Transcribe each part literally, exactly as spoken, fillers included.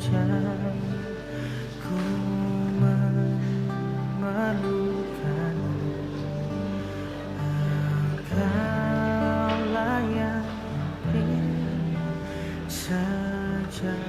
Ku memerlukanmu, Engkaulah yang pimpin sejak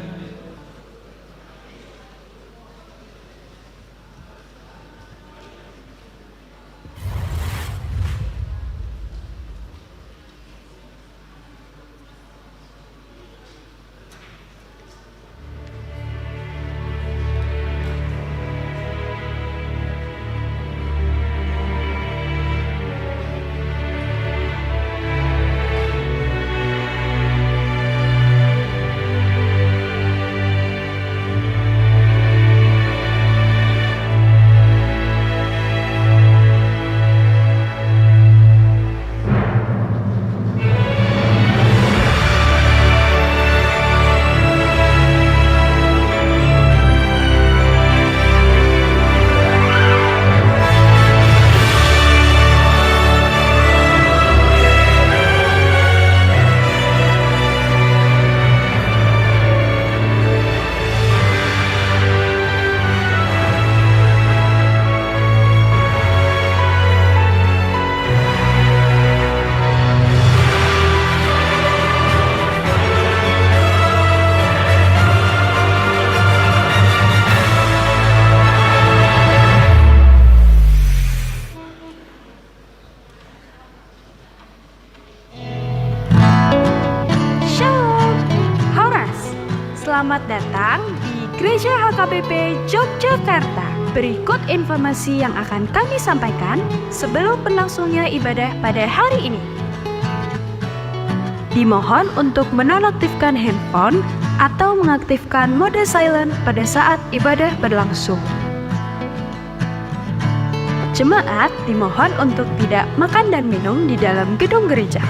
Shalom. Horas. Selamat datang di Gereja H K B P Yogyakarta. Berikut informasi yang akan kami sampaikan sebelum berlangsungnya ibadah pada hari ini. Dimohon untuk menonaktifkan handphone atau mengaktifkan mode silent pada saat ibadah berlangsung. Jemaat dimohon untuk tidak makan dan minum di dalam gedung gereja.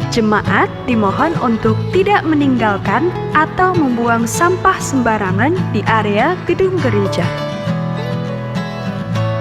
Jemaat dimohon untuk tidak meninggalkan atau membuang sampah sembarangan di area gedung gereja.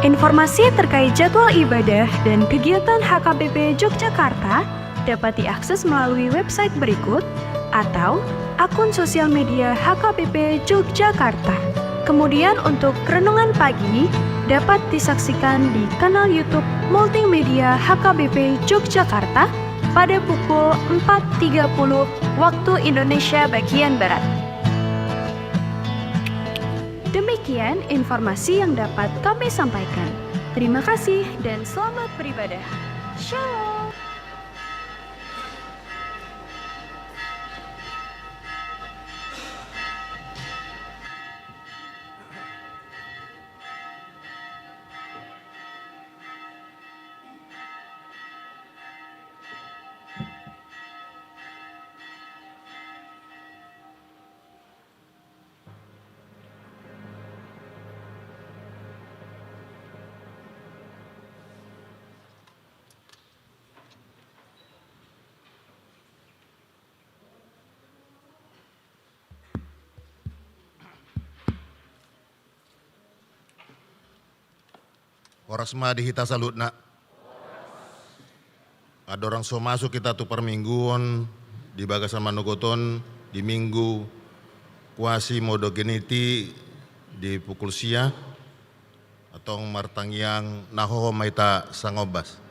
Informasi terkait jadwal ibadah dan kegiatan H K B P Yogyakarta dapat diakses melalui website berikut atau akun sosial media H K B P Yogyakarta. Kemudian untuk renungan pagi dapat disaksikan di kanal YouTube Multimedia H K B P Yogyakarta pada pukul empat tiga puluh waktu Indonesia bagian Barat. Demikian informasi yang dapat kami sampaikan. Terima kasih dan selamat beribadah. Shalom. Horas ma di hita saluhutna. Andorang so masuk hita tu parmingguon di bagasan manogot on di Minggu Quasimodogeniti di pukul sia, antong martangiang na hohom ma hita sangombas.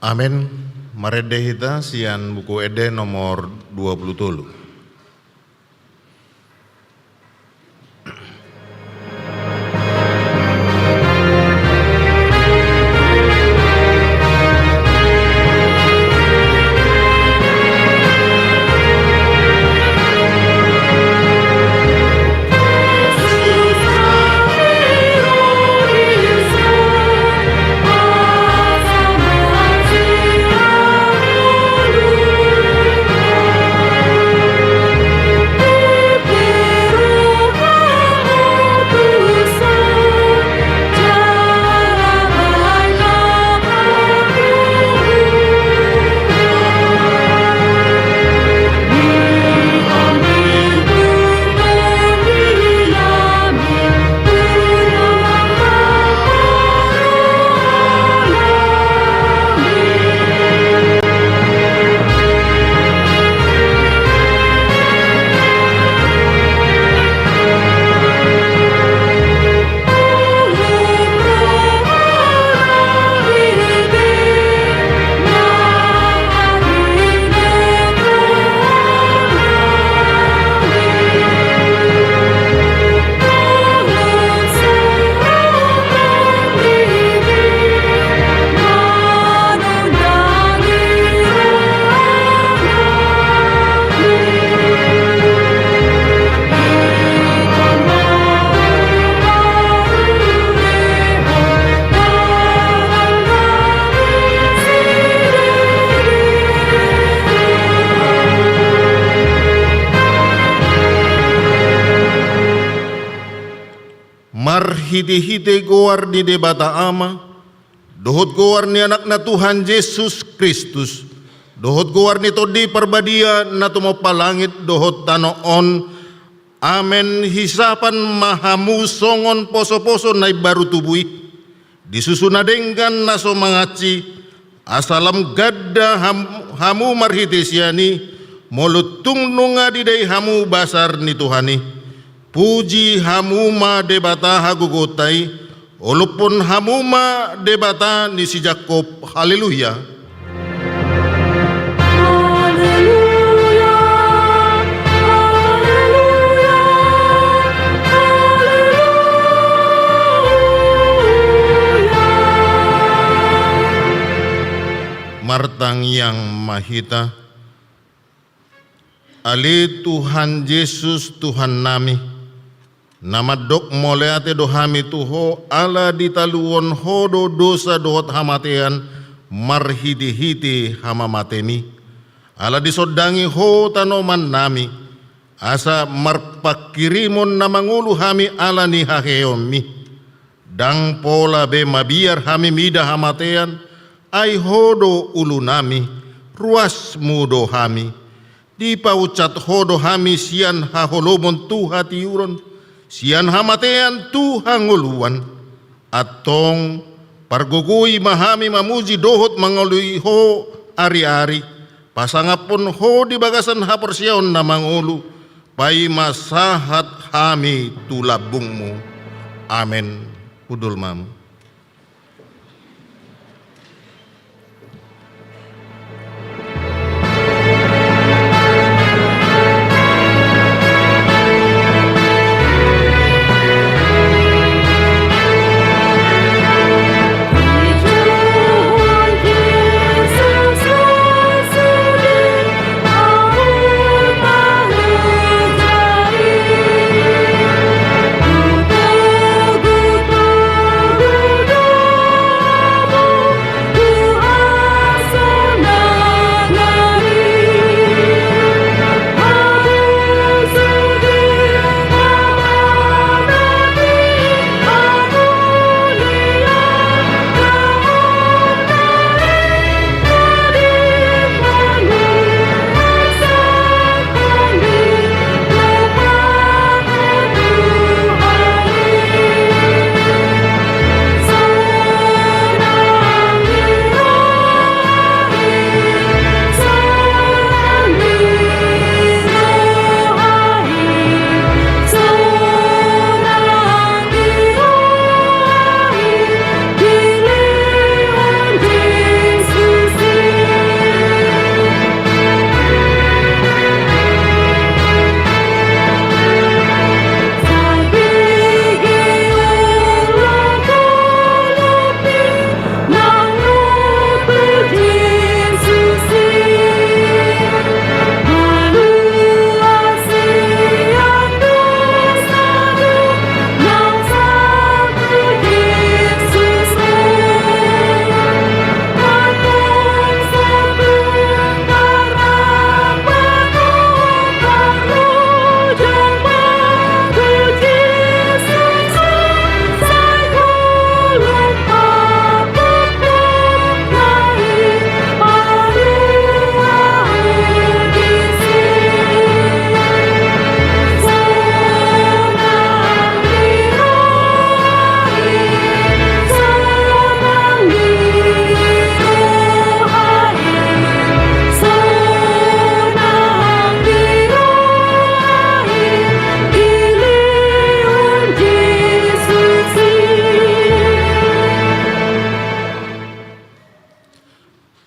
Amen. Marende hita sian Buku Ende nomor dua pulu tolu. Marhitehite goar ni Debata Ama, dohot goar ni Anakna Tuhan Jesus Kristus, dohot goar ni Tondi Parbadia na tumompa langit dohot tano on. Amen. Hisapan ma hamu songon posoposo na imbaru tubu i, di susu na denggan na so mangansi, asa lam ganda ham-, hamu marhite sian i, molo tung nunga didai hamu basar ni Tuhan i. Puji hamu ma Debata hagogoonta i, olophon hamu ma Debata ni si Jakkob. Haleluya. Haleluya, haleluya, haleluya. Martangiang ma hita. Ale Tuhan Jesus, Tuhannami, na mandok mauliate do hami tu Ho, ala ditaluhon Ho do dosa dohot hamatean marhitehite hamamatemi. Ala disondangi Ho tanomannami, asa marpanghirimon na mangolu hami ala ni haheheonmi. Ndang pola be mabiar hami mida hamatean, ai Ho do ulunami, ruasmu do hami. Dipaunsat Ho do hami sian haholomon tu hatiuron, sian hamatean tu hangoluan. Antong, pargogoi ma hami mamuji dohot mangoloi Ho ariari, pasangaphon Ho di bagasan haporseaon na mangolu, paima sahat hami tu lambungmu. Amen. Hundul ma hamu.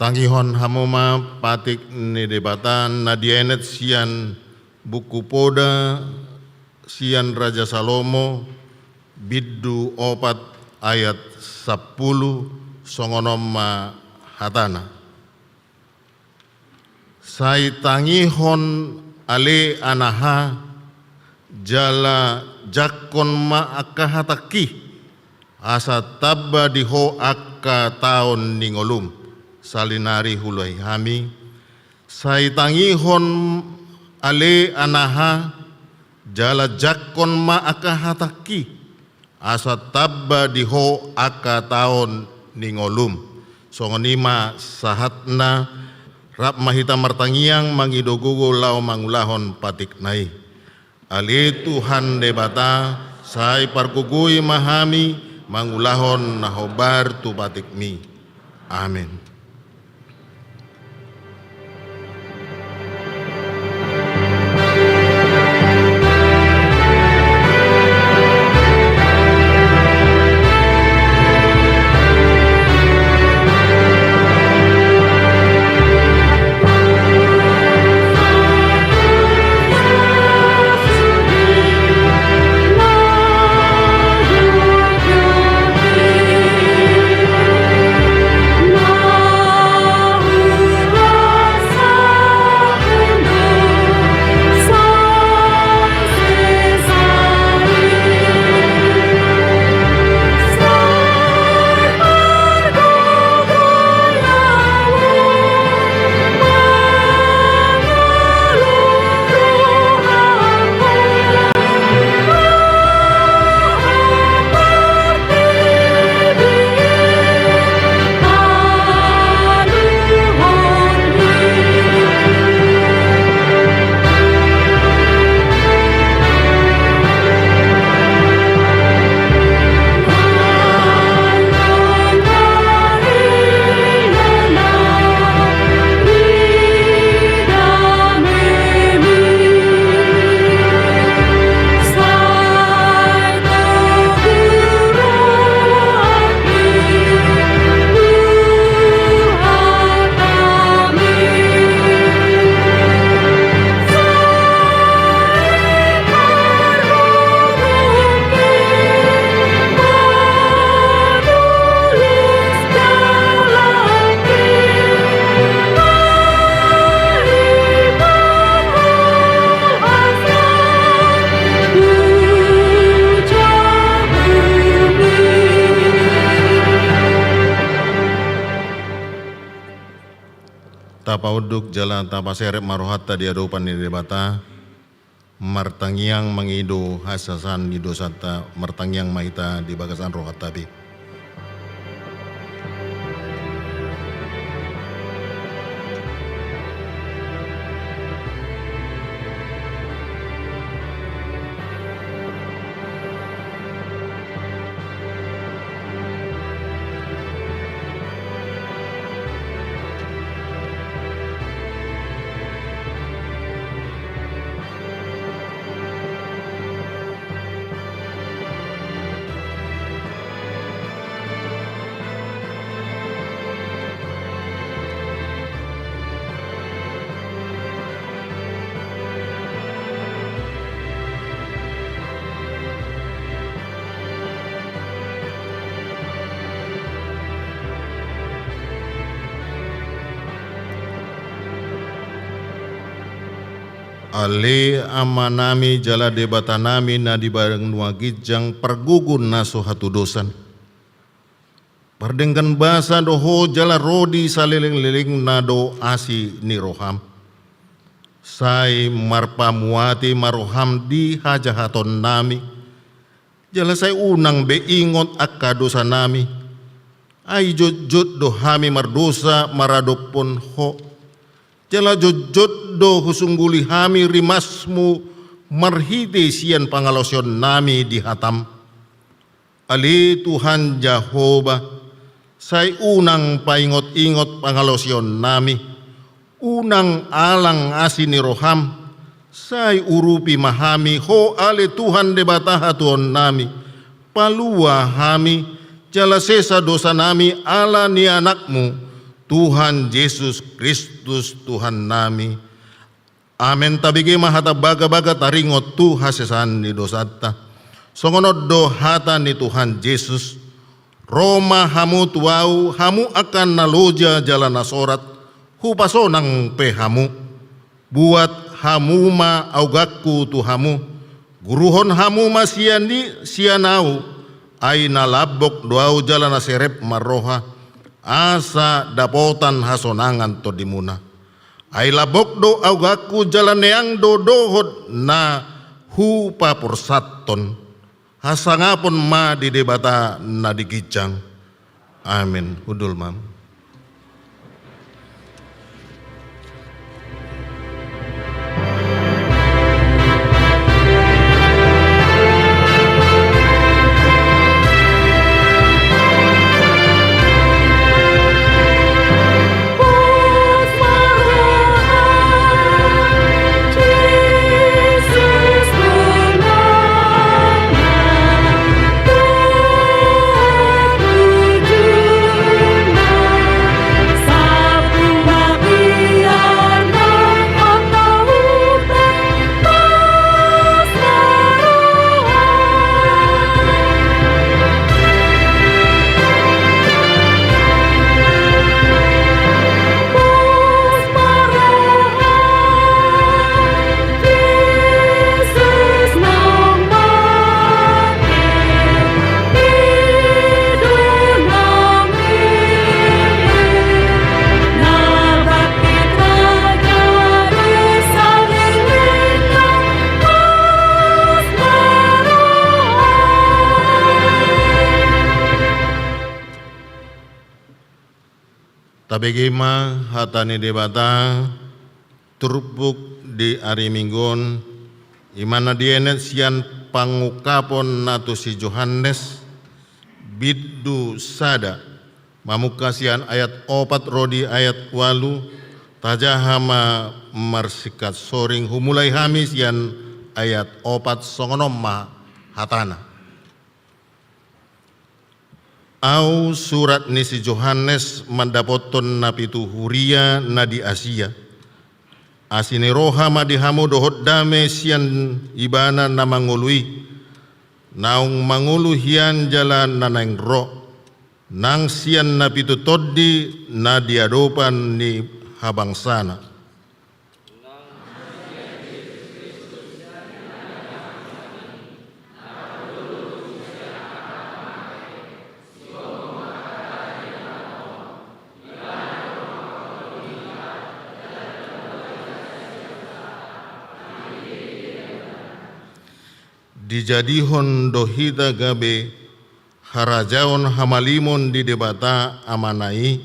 Tangihon hamu ma patik ni Debata na dienet sian Buku Poda sian Raja Salomo, bindu opat, ayat sampulu, songon on ma hatana. Sai tangihon, ale anaha, jala jangkon ma angka hatangki, asa tamba di ho angka taon ni ngolum. Salinari huulangi hami. Sai tangihon, ale anaha, jala jangkon ma angka hatangki, asa tamba di Ho angka taon ni ngolum. Songon i ma sahatna, rap ma hita martangiang mangido gogo laho mangulahon patikna i. Ale Tuhan Debata, sai pargogoi ma hami mangulahon na hombar tu patikmi. Amen. Tapaunduk jala tapaserep ma rohanta di adopan ni Debata, martangiang mangido hasesaan ni dosanta, martangiang ma hita di bagasan rohanta be. Ale Amanami jala Debatanami na di banua ginjang, pargogo na so hatudosan. Pardenggan basa do Ho jala ro di salelenglelengna do asi ni roham. Sai marpamuati ma roham di hajahatonnami, jala sai unang be ingot angka dosanami. Ai jotjot do hami mardosa maradophon Ho, jala jotjot do husungguli hami rimasmu marhite sian pangalaosionnami di hatam. Ale Tuhan Jahowa, sai unang paingotingot pangalaosionnami, unang alang asi ni roham, sai urupi ma hami Ho ale Tuhan Debata hatuaonnami, palua hami, jala sesa dosanami ala ni Anakmu, Tuhan Jesus Kristus Tuhannami. Amen. Tabege ma hata bagabaga taringot tu hasesaan ni dosanta. Songon on do hata ni Tuhan Jesus: Ro ma hamu tu Ahu, hamu angka na loja jala na sorat, hupasonang pe hamu. Buat hamu ma auganku tu hamu, guruhon hamu ma sian i, sian Ahu, ai na lambok do Ahu jala na serep marroha, asa dapotan hasonangan tondimuna. Ai lambok do auganku jala neang do dohot na hupaporsathon. Hasangapon ma di Debata na di ginjang. Amen. Hundul ma. Tabege ma hata ni Debata turpuk di ari Minggu on, i ma na dienet sian pangungkapon na tu si Johannes, bindu sada, mamungka sian ayat opat ro di ayat ualu. Tajaha ma marsingkat soring, humulai hami sian ayat opat, songon on ma hatana. Ahu, surat ni si Johannes, mandapothon na pitu huria na di Asia. Asi ni roha ma di hamu dohot dame sian Ibana na mangolu i. Naung mangolu hian jala na naeng ro, nang sian na pitu tondi na di adopan ni habangsana. Dijadihon do hita gabe harajaon hamalimon di Debata Amana i.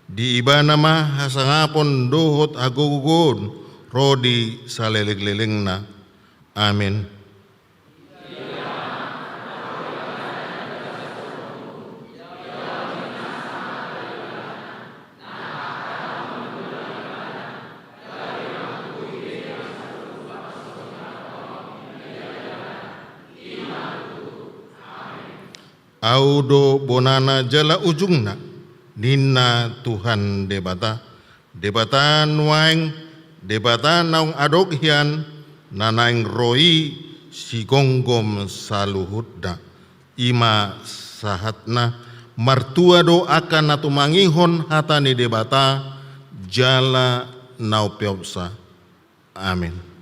Di Ibana ma hasangapon dohot hagogoon ro di salelenglelengna. Amen. Ahu do bonana jala ujungna, ninna Tuhan Debata, Debata nuaeng, Debata naung adong hian, na naeng ro i, sigomgom saluhutna. I ma sahatna. Martua do angka na tumangihon hata ni Debata jala na umpeopsa. Amen.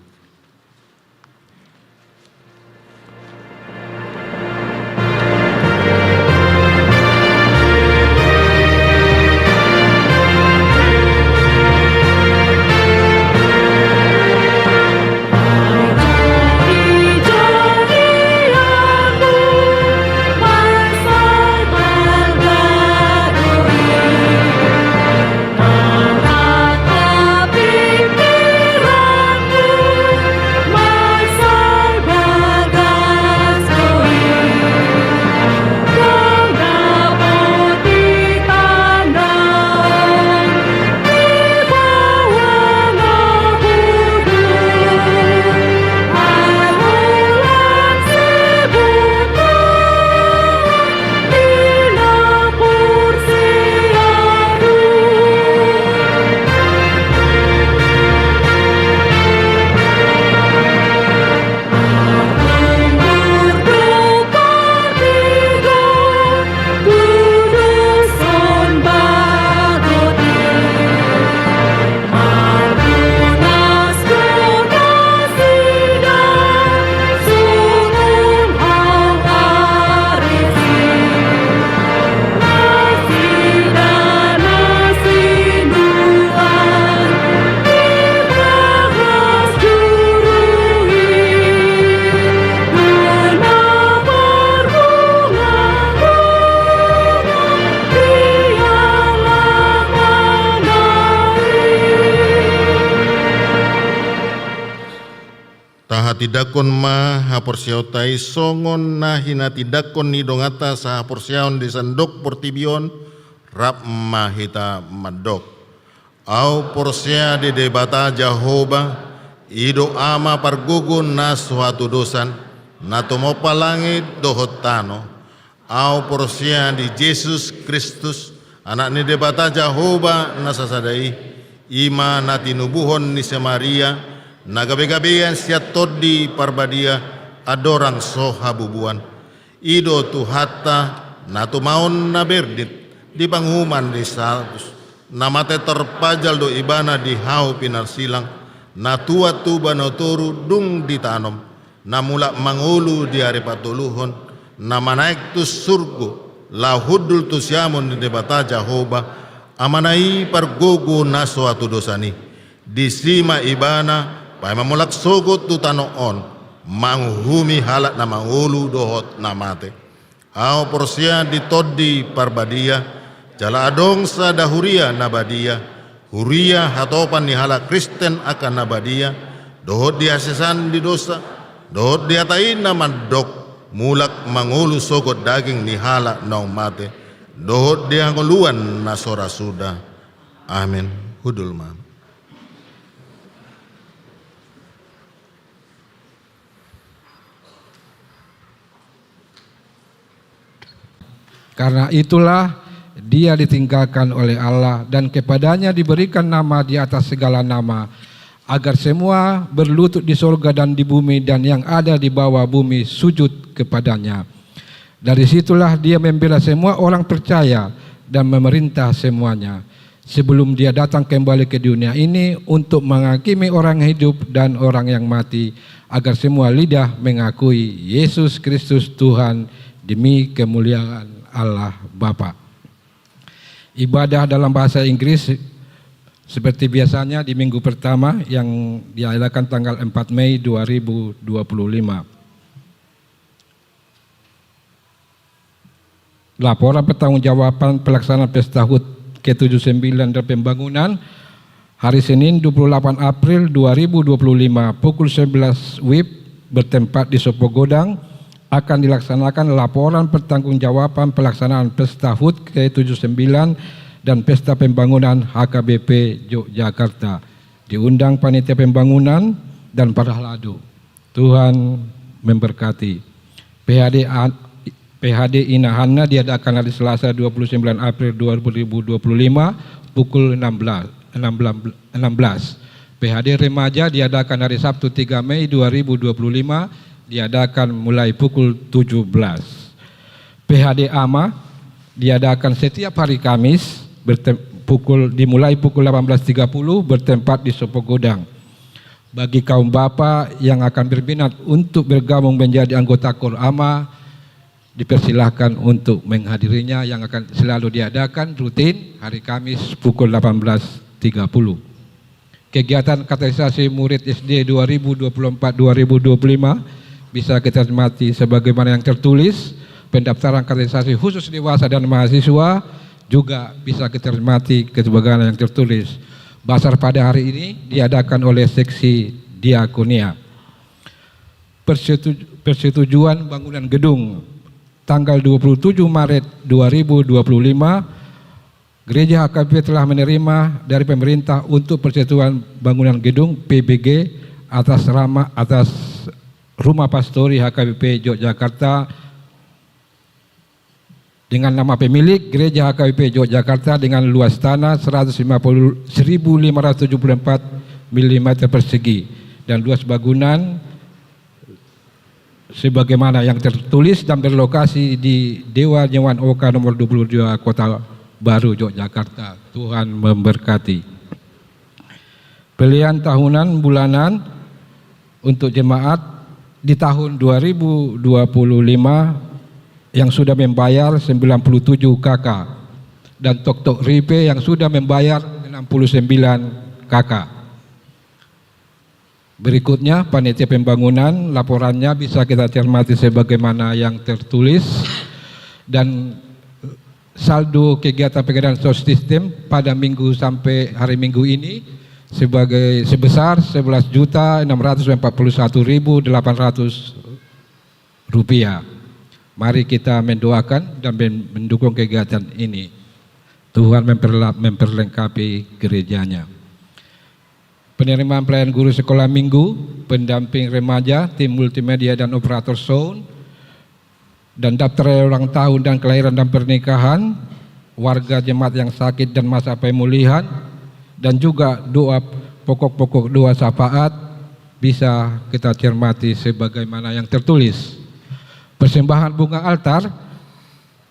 Tindangkon ma haporseaonta i songon na hinatindanghon ni donganta sahaporseaon di sandok portibi on, rap ma hita mandok. Ahu porsea di Debata Jahowa, i do Ama pargogo na so hatudosan, na tumompa langit dohot tano. Ahu porsea di Jesus Kristus, Anak ni Debata Jahowa na sasada i, i ma na tinubuhon ni si Maria, na gabegabean sian Tondi Parbadia, andorang so habubuan. I do Tuhanta, na tumaon na bernit, di panguhuman ni status, na mate tarpajal do ibana di hau pinarsilang, na tuat tu banua toru dung ditanom, na mulak mangolu di ari patoluhon, na manaek tu surgo, laho hundul tu siamun ni Debata Jahowa, Amana i pargogo na so hatudosan i. Disi ma ibana, paima mulak sogot tu tano on, manguhumi halak na mangolu dohot na mate. Ahu porsea di Tondi Parbadia, jala adong sada huria na badia, huria hatopan ni halak Kristen angka na badia, dohot di hasesaan ni dosa, dohot di hata i na mandok, mulak mangolu sogot daging ni halak naung mate, dohot di hangoluan na so ra suda. Amen. Hundul ma. Karena itulah Dia ditinggalkan oleh Allah, dan kepada-Nya diberikan nama di atas segala nama, agar semua berlutut di sorga dan di bumi dan yang ada di bawah bumi sujud kepada-Nya. Dari situlah Dia membela semua orang percaya dan memerintah semuanya. Sebelum Dia datang kembali ke dunia ini untuk menghakimi orang hidup dan orang yang mati, agar semua lidah mengakui Yesus Kristus Tuhan, demi kemuliaan Allah Bapa. Ibadah dalam bahasa Inggris seperti biasanya di minggu pertama yang diadakan tanggal empat Mei dua ribu dua puluh lima. Laporan pertanggungjawaban pelaksanaan Pesta HUT ke tujuh sembilan dan pembangunan hari Senin dua puluh delapan April dua ribu dua puluh lima pukul sebelas WIB bertempat di Sopo Godang akan dilaksanakan laporan pertanggungjawaban pelaksanaan Pesta HUT ke tujuh sembilan dan Pesta Pembangunan H K B P Yogyakarta. Diundang panitia pembangunan dan para halado. Tuhan memberkati. P H D an-, P H D Ina Hanna diadakan hari Selasa dua puluh sembilan April dua ribu dua puluh lima pukul enam belas, enam belas, enam belas. P H D Remaja diadakan hari Sabtu tiga Mei dua ribu dua puluh lima, diadakan mulai pukul tujuh belas. P H D Ama diadakan setiap hari Kamis bertem-, pukul, dimulai pukul delapan belas tiga puluh, bertempat di Sopo Godang. Bagi kaum bapa yang akan berminat untuk bergabung menjadi anggota KOR Ama, dipersilahkan untuk menghadirinya, yang akan selalu diadakan rutin hari Kamis pukul delapan belas tiga puluh. Kegiatan katekisasi murid S D dua ribu dua puluh empat dua ribu dua puluh lima bisa kita nikmati sebagaimana yang tertulis. Pendaftaran katekisasi khusus dewasa dan mahasiswa juga bisa kita nikmati sebagaimana yang tertulis. Basar pada hari ini diadakan oleh seksi diakonia. Persetu-, persetujuan bangunan gedung. Tanggal dua puluh tujuh Maret dua ribu dua puluh lima, Gereja H K B P telah menerima dari pemerintah untuk persetujuan bangunan gedung P B G atas rama-, atas Rumah Pastori H K B P Yogyakarta dengan nama pemilik Gereja H K B P Yogyakarta dengan luas tanah seratus lima puluh, seribu lima ratus tujuh puluh empat milimeter persegi dan luas bangunan sebagaimana yang tertulis dan berlokasi di Dewa Nyoman Oka nomor dua puluh dua, Kota Baru, Yogyakarta. Tuhan memberkati. Pelean tahunan bulanan untuk jemaat di tahun dua ribu dua puluh lima yang sudah membayar sembilan puluh tujuh K K dan toktok ripe yang sudah membayar enam puluh sembilan K K. Berikutnya, panitia pembangunan, laporannya bisa kita cermati sebagaimana yang tertulis, dan saldo kegiatan pengadaan sound system pada minggu sampai hari Minggu ini sebagai sebesar sebelas juta enam ratus empat puluh satu ribu delapan ratus rupiah. Mari kita mendoakan dan men-, mendukung kegiatan ini. Tuhan memperla-, memperlengkapi gereja-Nya. Penerimaan pelayan guru sekolah minggu, pendamping remaja, tim multimedia dan operator sound, dan daftar ulang tahun dan kelahiran dan pernikahan, warga jemaat yang sakit dan masa pemulihan, dan juga doa, pokok-pokok doa syafaat bisa kita cermati sebagaimana yang tertulis. Persembahan bunga altar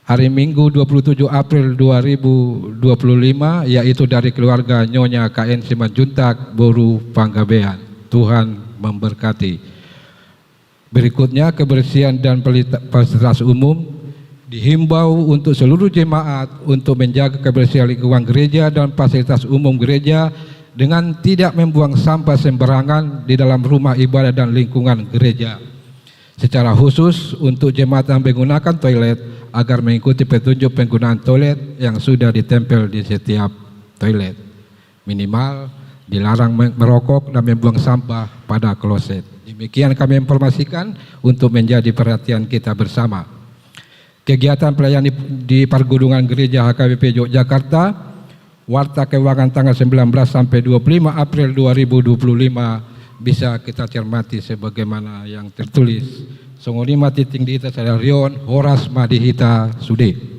hari Minggu dua puluh tujuh April dua ribu dua puluh lima, yaitu dari keluarga Nyonya K N Simanjuntak, Boru Panggabean. Tuhan memberkati. Berikutnya, kebersihan dan pelita-, fasilitas umum. Dihimbau untuk seluruh jemaat untuk menjaga kebersihan lingkungan gereja dan fasilitas umum gereja dengan tidak membuang sampah sembarangan di dalam rumah ibadah dan lingkungan gereja. Secara khusus untuk jemaat yang menggunakan toilet, agar mengikuti petunjuk penggunaan toilet yang sudah ditempel di setiap toilet. Minimal dilarang me-, merokok dan membuang sampah pada kloset. Demikian kami informasikan untuk menjadi perhatian kita bersama. Kegiatan pelayanan di, di Pargunungan Gereja H K B P Yogyakarta, warta keuangan tanggal sembilan belas sampai dua puluh lima April dua ribu dua puluh lima, bisa kita cermati sebagaimana yang tertulis. Songon i ma tintin di hita sadari on, horas ma di hita sude.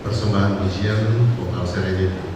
Persembahan pujian vokal Serenity.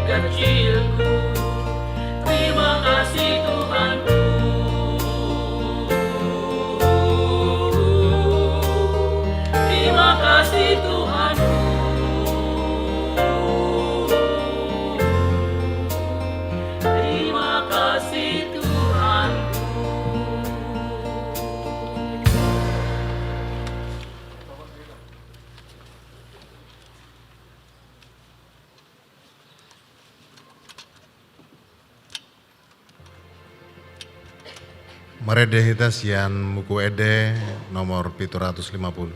kecilku. Terima kasih, Tuhanku. Terima kasih, Tuhanku. Terima kasih, Tuhanku. Marende hita sian Buku Ende nomor pitu ratus lima puluh.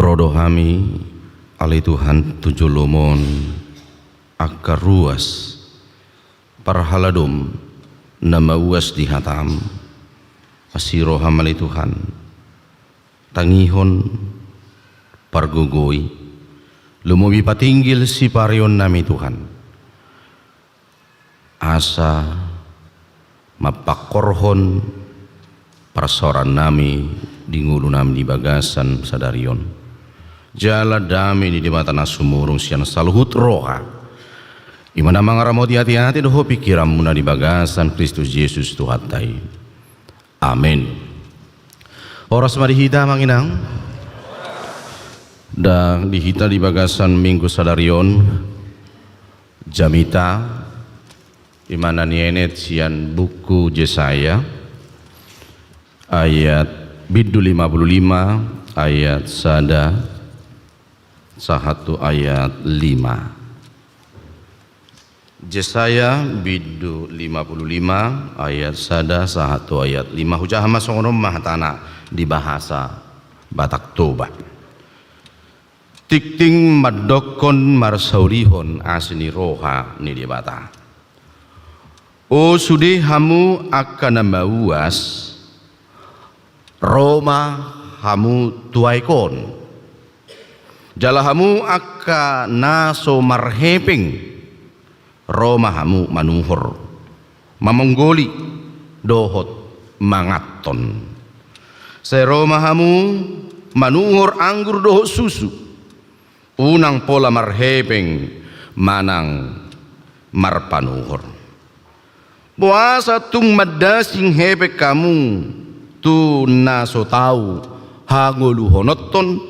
Ro do hami, ale Tuhan, tu jolom on angka ruas parhaladom na mauas di hataM. Asi rohaM, ale Tuhan, tangihon, pargogoi, lumobi patinggil sipareonnami, Tuhan, asa mampangkorhon parsaorannami di ngolunami di bagasan sadari on. Jala dame ni Debata na sumurung sian saluhut roha, i ma na mangaramoti ateate dohot pingkiranmuna di bagasan Kristus Jesus Tuhanta i. Amen. Horas ma di hita, Amang Inang. Ndang di hita di bagasan Minggu sadari on, jamita, i ma na nienet sian buku Jesaya, ayat bindu lima puluh lima, ayat sada sahat tu ayat lima. Jesaya bindu lima puluh lima ayat sada sahat tu ayat lima. Hujaha ma songon on ma hatana di bahasa Batak Toba. Tingting mandokkon marsaulihon asi ni roha ni Debata. O sude hamu angka na mauas, ro ma hamu tu aek on. Jala hamu angka na so marhepeng, ro ma hamu manuhor, mamonggoli, dohot manganhon. Sai ro ma hamu manuhor anggur dohot susu, unang pola marhepeng manang marpanuhor. Boasa tung mandasing hepeng hamu tu na so tau hangoluhononhon,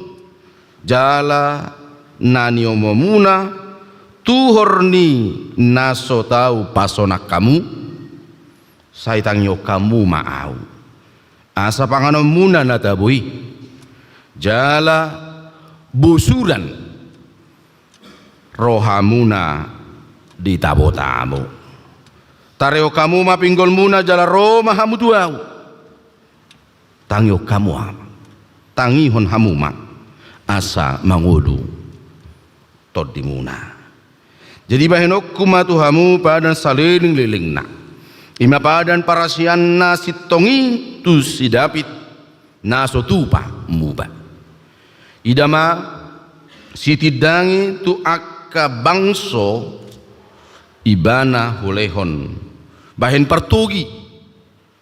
jala na niomomuna tuhor ni na so tau pasonang hamu? Sai tangihon hamu ma ahu, asa panganonmuna na tabo i, jala bosuran rohamuna di tabo-tabo. Tarehon hamu ma pinggolmuna jala ro ma hamu tu ahu. Tangihon hamu ma, tangihon hamu ma, asa mangolu tondimuna. Jadi bahenonku ma tu hamu padan saleleng-lelengna, i ma padan parasianna sintong i tu si David, na so tupa muba. Ida ma, sitindangi tu angka bangso ibana hulehon bahen partogi,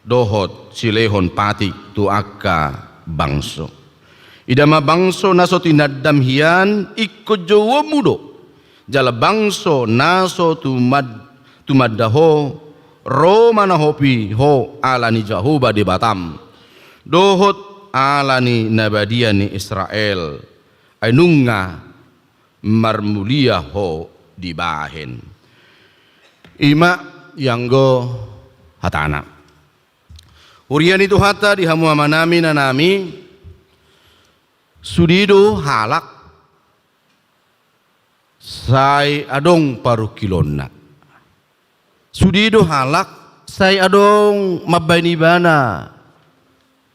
dohot silehon patik tu angka bangso. Ida ma bangso na so tinandam hian ingkon jouonmu do, jala bangso na so tumad-, tumanda ho, ro manahopi ho ala ni Jahowa Debatam, dohot ala ni na badia ni Israel, ai nunga marmulia ho dibahen. I ma ianggo hatana. Huria ni Tuhanta, di hamu amanami, inanami, sude do halak sai adong parungkilonna. Sude do halak sai adong mambahen ibana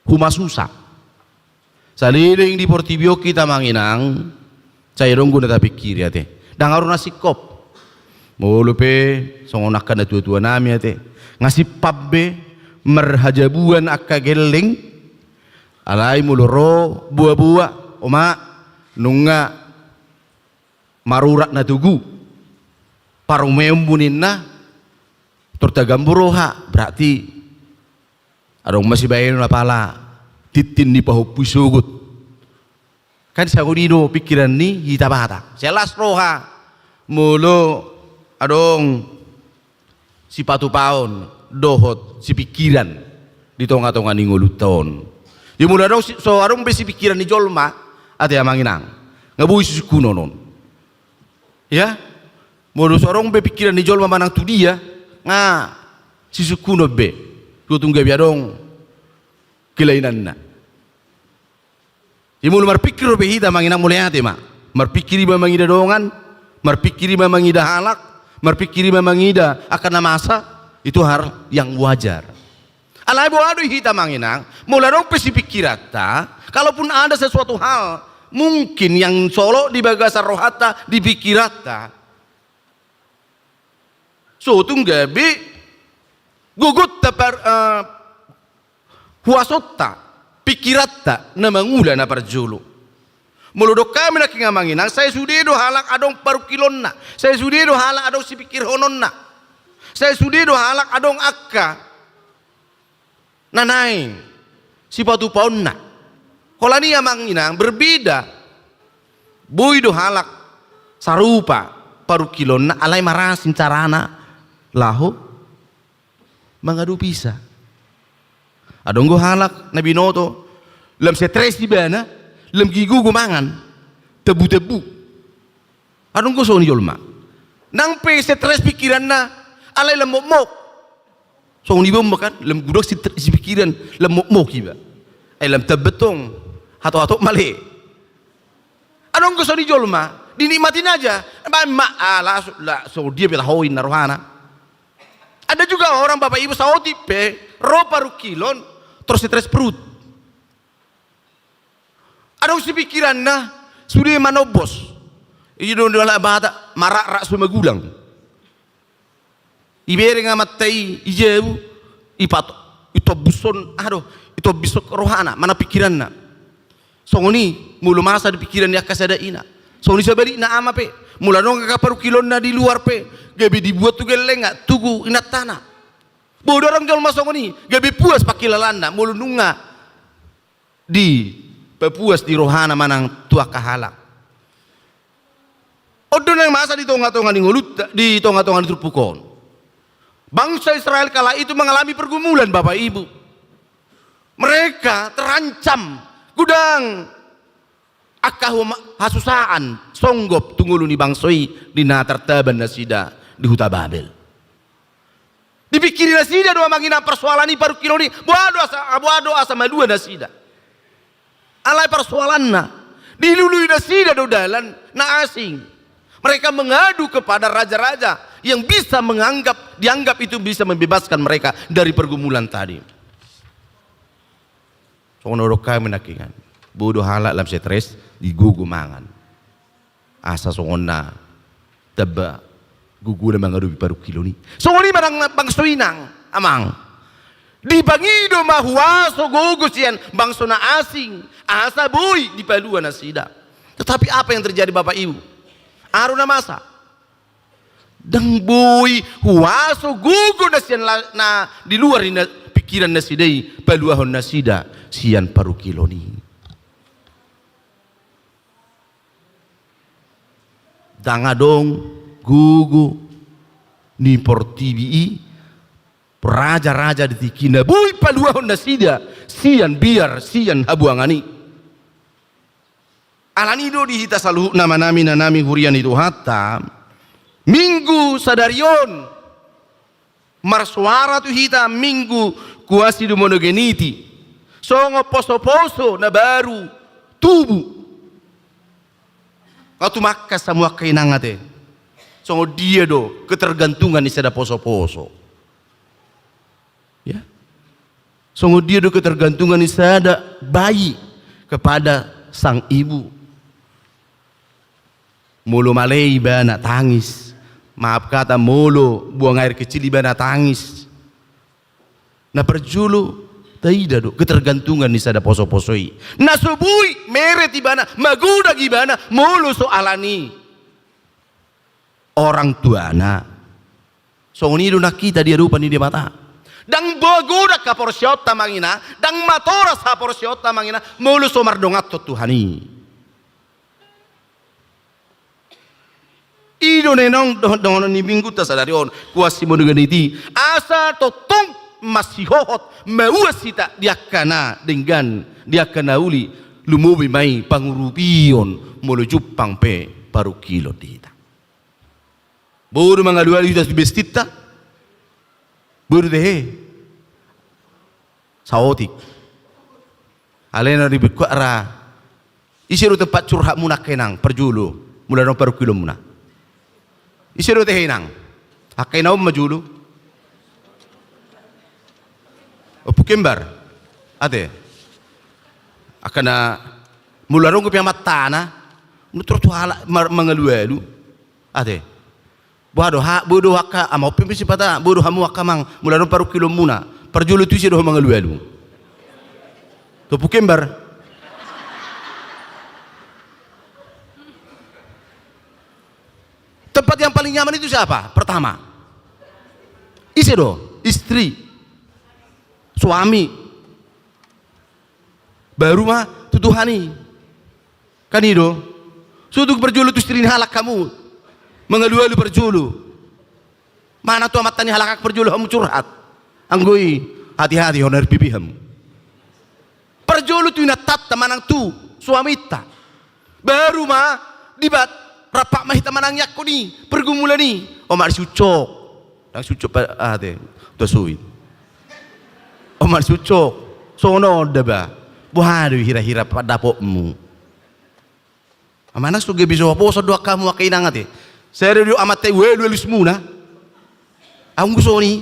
humasusa. Saleleng di portibi on hita, amang inang, sai adong do na tapingkiri ate. Ndang adong na singkop. Molo pe songon angka natua-tuanami ate, nga simpan be marhajabuan angka gelleng. Alai molo ro boa-boa, oma, nunga marurat na togu parumaenmu ninna, tor tagambo roha, berarti adong ma sibahenon apala tintin ni pahompu i sogot. Kan songon i do pingkiran ni hita Batak. Sai las roha molo adong sipatupaon dohot sipingkiran di tonga-tonga ni ngolunta on. Ia molo adong si-, so adong be sipingkiran ni jolma ate, amang inang, nga boi sisungkunon on. Ia molo so adong be pingkiran ni jolma manang tu dia, nga sisungkunon be. Tutu gabe adong kelainanna. Ia molo marpingkir dope hita, amang inang, mauliate ma. Marpingkir i ma mangida dongan, marpingkir i ma mangida halak, marpingkir i ma mangida angka na masa, itu hal yang wajar. Alai boha do hita, amang inang, molo adong pe sipingkiranta, kalaupun ada sesuatu hal mungkin yang solot di bagasan rohanta, di pingkiranta, so tung gabe gogonta par-, eh, huasonta, pingkiranta na mangula na parjolo. Molo didok hami nangkin, amang inang, sai sude do halak adong parungkilonna, sai sude do halak adong sipingkirhononna, sai sude do halak adong angka na naeng sipatupaonna. Holan i, amang inang, berbeda. Boi do halak sarupa parungkilonna, alai marasing carana laho mangadopisa. Adong do halak na binoto, lam stres ibana, lam gigogo mangan, tebu-tebu. Adong do songon i jolma. Nang pe stres pingkiranna, alai lam mokmok. Songon i ma on kan, lam godang si, sipingkiran, lam mokmok iba. Ai lam tamba tong, hatop-hatop male. Adong do songon i jolma, dinikmatin aja. Baen ma, ala, so, la, so dia pe taho ninna rohana. Ada juga orang, Bapak Ibu, saotik pe ro parungkilon, tor stres perut. Adong sipingkiranna, sude manombos. I do ni halak Batak, marakrak so magulang. Ibereng amanta i, i jabu, ipato, itobbushon, aha do, itobbushon rohana, manang pingkiranna. Songon i, molo masa di pingkiran ni angka sada ina. Songon i sabalikna ama pe, molo adong angka parungkilonna di luar pe, gabe dibuat tu gellengna, tugu inantana. Boi do adong jolma songon i, gabe puas pangkilalaanna, molo nunga dipapuas di rohana manang tu angka halak. On do na masa di tonga-tonga ni ngolunta, di tonga-tonga ni turpuk on. Bangsa Israel kala itu mengalami pergumulan, Bapak Ibu. Mereka terancam, godang angka huma-, hasusaan, songgop tu ngolu ni bangso i di na tartaban nasida di huta Babel. Dipingkiri nasida do amang inang persoalan i, parungkilon i, boha do asa, boha do asa malua nasida. Alai persoalanna, dilului nasida do dalan na asing. Mereka mengadu kepada raja-raja yang bisa menganggap, dianggap itu bisa membebaskan mereka dari pergumulan tadi. Songon na hudok hami nangkiningan. Boi do halak lam stres, digogo mangan. Asa songon na tamba gogona mangadopi parungkilon i. Songon i ma nang bangso i nang, amang. Dipangido ma huaso gogo sian bangso na asing, asa boi dipalua nasida. Tetapi apa yang terjadi, Bapak Ibu? Aru na masa. Ndang boi huaso gogo na sian la-, na di luar ni na, pingkiran nasida i, paluahon nasida sian parungkilon i. Ndang adong gogo ni portibi i, raja-raja di tingki na boi paluahon nasida sian biar, sian habuangan i. Alani do di hita saluhutna, amang nami, inang nami, huria ni Tuhanta, Minggu sadari on marsoara tu hita Minggu Quasi Monogeniti, songon poso-poso na baru tubu. Nga tumangkas hamu angka inang ate. Songon dia do ketergantungan ni sada poso-poso? Ya. Songon dia do ketergantungan ni sada bayi kepada sang ibu? Molo male ibana, tangis. Maaf kata, molo buang air kecil ibana, tangis. Na parjolo taida do ketergantungan ni sada poso-poso i. Na so boi meret ibana, magodang ibana molo so alani orang tuana. Songon i do nang hita di adopan ni Debata. Ndang magodang haporseaonta, amang inang, ndang matoras haporseaonta, amang inang, molo so mardonganhon Tuhan i. I do naeng dohot dohonon ni Minggunta sadari on, Quasi Monogeniti, asa tongtong masihohot, mauas hita di angka na denggan, di angka na uli, lumobi ma i pangurupion molo jumpang pe parungkilon di hita. Boi do mangalualu hita tu bestinta? Boi do tehe? Saotik. Alai na ribet kuat ra. Ise do tempat curhatmuna angka inang parjolo molo adong parungkilonmuna? Ise do tehe inang? Angka inang on ma jolo. Ompu kembar. Ate. Angka na molo adong dope amantana, nutor tu halak mar-, mangalualu. Ate. Boha do ha, boi do angka, amang, on pe sipata, boi do hamu angka amang, molo adong parungkilonmuna, parjolo tu ise do ho mangalualu? Tu ompu kembar. Tempat yang paling nyaman itu siapa? Pertama. Ise do? Istri. Suami. Baru ma tu Tuhan i. Kan i do. So tung parjolo tu istri ni halak hamu mangalualu parjolo. Manang tu amanta ni halak parjolo hamu curhat. Anggo i, hati-hati ho na R P P hamu. Parjolo tu inantanta manang tu suaminta. Baru ma dibat, rap ma hita manangiangkon i, pergumulan i. O, ma disucok. Ndang sucok pa, ate, tu asoin. O, ma disucok. Songon on da ba. Boha do hira-hira pandapotmu? Amang inang, so gabe so haposan do angka hamu angka inang ate. Sada do amanta i ualu alusmuna. Anggo songon i.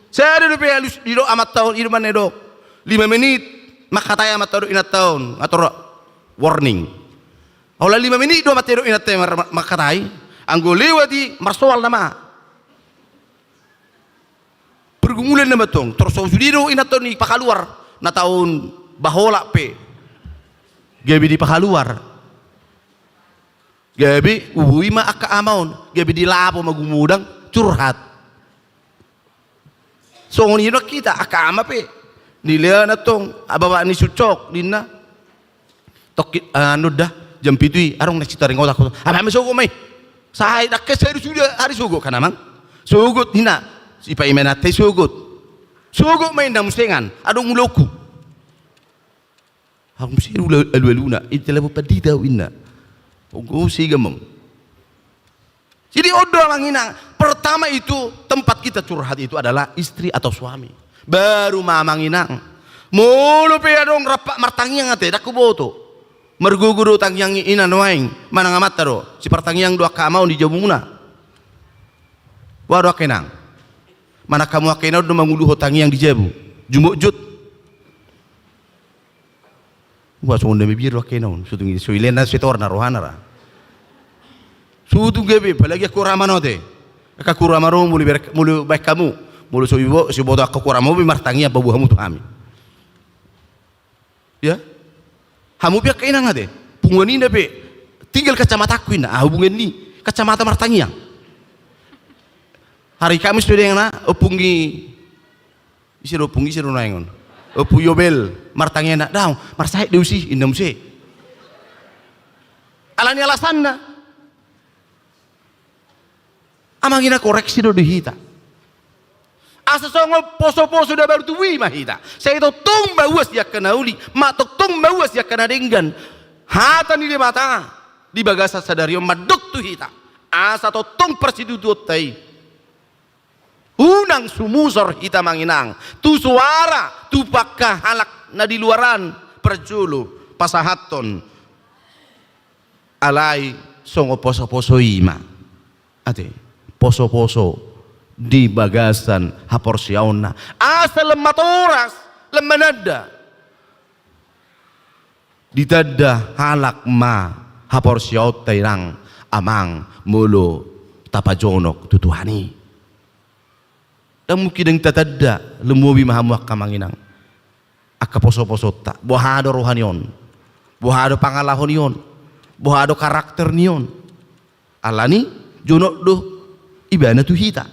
Sada dope alus didok amanta on, i do manang didok. Lima menit. Mangkatai amanta on dohot inanta on. Ator. Warning. Holan lima menit do mate do inanta i mar-, mangkatai, anggo lewat i marsoal nama. Pergumulan nama tong, tor so sude do inanta on dipakaluar, na taon baholak pe. Gabe dipakaluar. Gabe ubu i ma angka ama on, gabe dilapo ma gumodang, curhat. Songon i do hita, angka ama pe. Dilehon antong, ababa ni sucok, ninna. Tokki, anu da, jam pitu i, adong na sitaring otak. Ama, ama sogot ma i. Sai, dakka sai do sude, ari sogot kan amang. Sogot, ninna. Sipaima inanta i sogot. Sogot ma inna musengan, adong ulaonku. Ahu muse ula alu-aluna, i telepon pandita ahu inna. Onggo sega amang. Jadi on do amang inang, pertama itu tempat kita curhat itu adalah istri atau suami. Baru ma amang inang. Molo pe adong rap martangiang ate, ndang huboto. Margogo do tangiang i inang nuaeng, manang amanta do. Sipartangiang do angka ama on di jabumuna. Boha do angka inang. Manang hamu angka inang do manguluhon tangiang di jabu. Jumotjut. Boha songon na mabiar do angka inang on. Sotung i so ilehon na setor na rohana ra. Sotung gabe, apalagi angka hurang ma on ate. Angka hurang ma on molo ibaen, molo baen hamu. Molo so ibo-, so iboto angka hurang ma on be martangiang paboa hamu tu hami. Ya. Hamu pe angka inang ate. Punguan i na pe. Tinggal kacamatangku inna. Ah, hubungan ni. Kacamata martangiang. Hari Kamis do dengna, ompung i. Ise do ompung i, ise do nuaeng on. Ompung Yobel, martangiang na. Daong, marsahit do usi, inna muse. Alani alasanna. Amang inang koreksi do di hita. Asa songon poso-poso na baru tubu i ma hita. Sai tongtong mauas di angka na uli, ma tongtong mauas di angka na denggan. Hata ni Debata di bagasan sadari on mandok tu hita. Asa tongtong parsitutuonta i. Unang sumusor hita amang inang. Tu suara, tu pangka halak na di luaran parjolo pasahathon. Alai songon poso-poso i ma. Ate, poso-poso di bagasan haporseaonna. Asa lam matoras, lam mananda. Ditanda halak ma haporseaonta inang amang molo tapajonok tu Tuhan i. Ndang mungkin ndang tatanda, lumobi ma hamu angka amang inang. Angka poso-posonta, boha do roha ni on, boha do pangalaho ni on, boha do karakter ni on. Alani, jonok do ibana tu hita.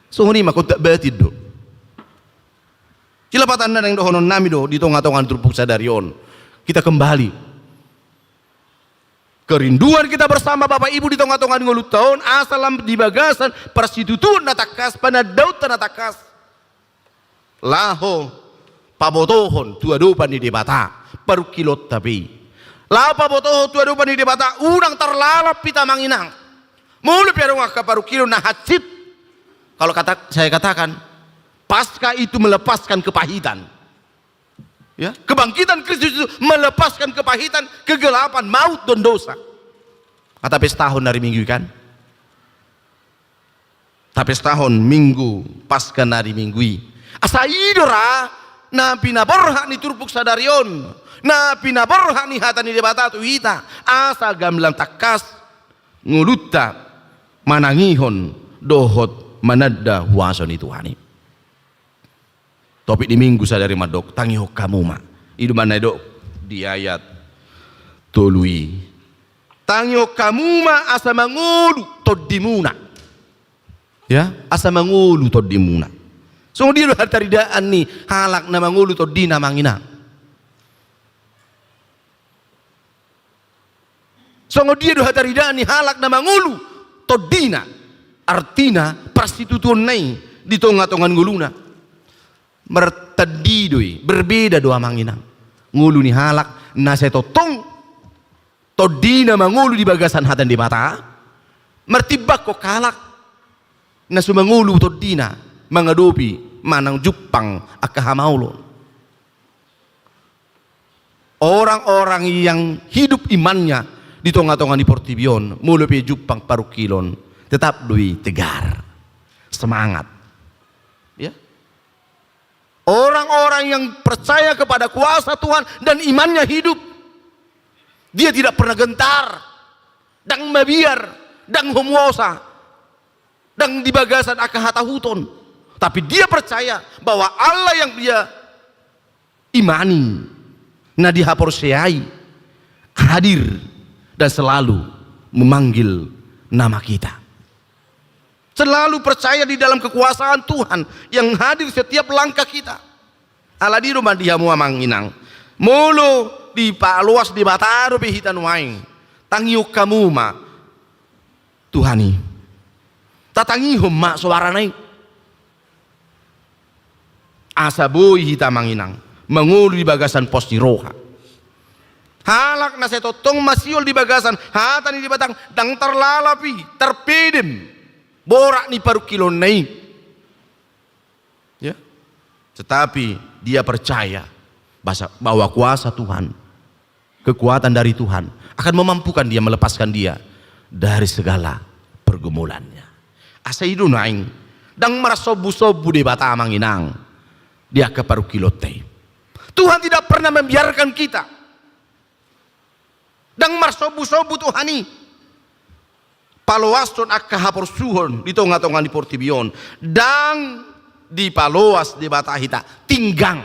Songon i ma kontak batin do. Silapatanna naeng dohonon nami do di tonga-tonga ni turpuk sadari on. Kita kembali. Kerinduan kita bersama Bapak Ibu di tonga-tonga ni ngolunta on, asa lam di bagasan parsitutuon na tangkas, panandaonta na tangkas. Laho pabotohon tu adopan ni Debata, parungkilonta pe i. Laho pabotohon tu adopan ni Debata, unang tarlalap hita amang inang. Molo pe adong angka parungkilon na hansit. Kalau kata, saya katakan, Paskah itu melepaskan kepahitan. Ya, kebangkitan Kristus itu melepaskan kepahitan, kegelapan, maut dan dosa. Nga tapestahon ari Minggu i kan? Tapestahon Minggu Paskah na ari Minggu i. Asa i do ra na pinaborhat ni turpuk sadari on, na pinaborhat ni hata ni Debata tu hita, asa gamlang tangkas ngolunta manangihon dohot mananda huaso ni Tuhan i. Topik ni Minggu sadari mandok, tangihon hamu ma. I do ma na didok di ayat tolu i. Tangihon hamu ma asa mangolu tondimuna. Ya, asa mangolu tondimuna. Songon dia do hataridaan ni halak na mangolu tondina amang inang. Songon dia do hataridaan ni halak na mangolu tondina, artina parsitutuonna i di tonga-tonga ni ngoluna. Martandi do i, berbeda do amang inang. Ngolu ni halak na sai tongtong tondina mangolu di bagasan hata ni Debata, martimbangkon halak na so mangolu tondina mangadopi manang jumpang angka hamaolon. Orang-orang yang hidup imannya di tonga-tonga ni portibi on, molo pe jumpang parungkilon, tetap do i tegar, semangat. Ya. Orang-orang yang percaya kepada kuasa Tuhan dan imannya hidup, Dia tidak pernah gentar, ndang mabiar, ndang homosa, ndang di bagasan angka hatahuton. Tapi dia percaya bahwa Allah yang dia imani, na dihaporseai, hadir dan selalu memanggil nama kita. Selalu percaya di dalam kekuasaan Tuhan yang hadir setiap langkah kita. Alani i do ma di hamu amang inang, molo dipaloas Debata dope hita nuaeng, tangihon hamu ma Tuhan i. Tatangihon ma soarana i. Asa boi hita amang inang mangolu di bagasan pos ni roha. Halak na sai tongtong masihol di bagasan hata ni Debata, ndang tarlalap i, tarpedem borat ni parungkilonna i. Ya. Tetapi dia percaya bahwa kuasa Tuhan, kekuatan dari Tuhan akan memampukan dia, melepaskan dia dari segala pergumulannya. Asa i do nuaeng, ndang marsombusombu Debata amang inang di angka parungkilonta i. Tuhan tidak pernah membiarkan kita. Ndang marsombusombu Tuhan i paloashon angka haporsuhon di tongatonga ni portibi on. Ndang dipaloas Debata hita tinggang.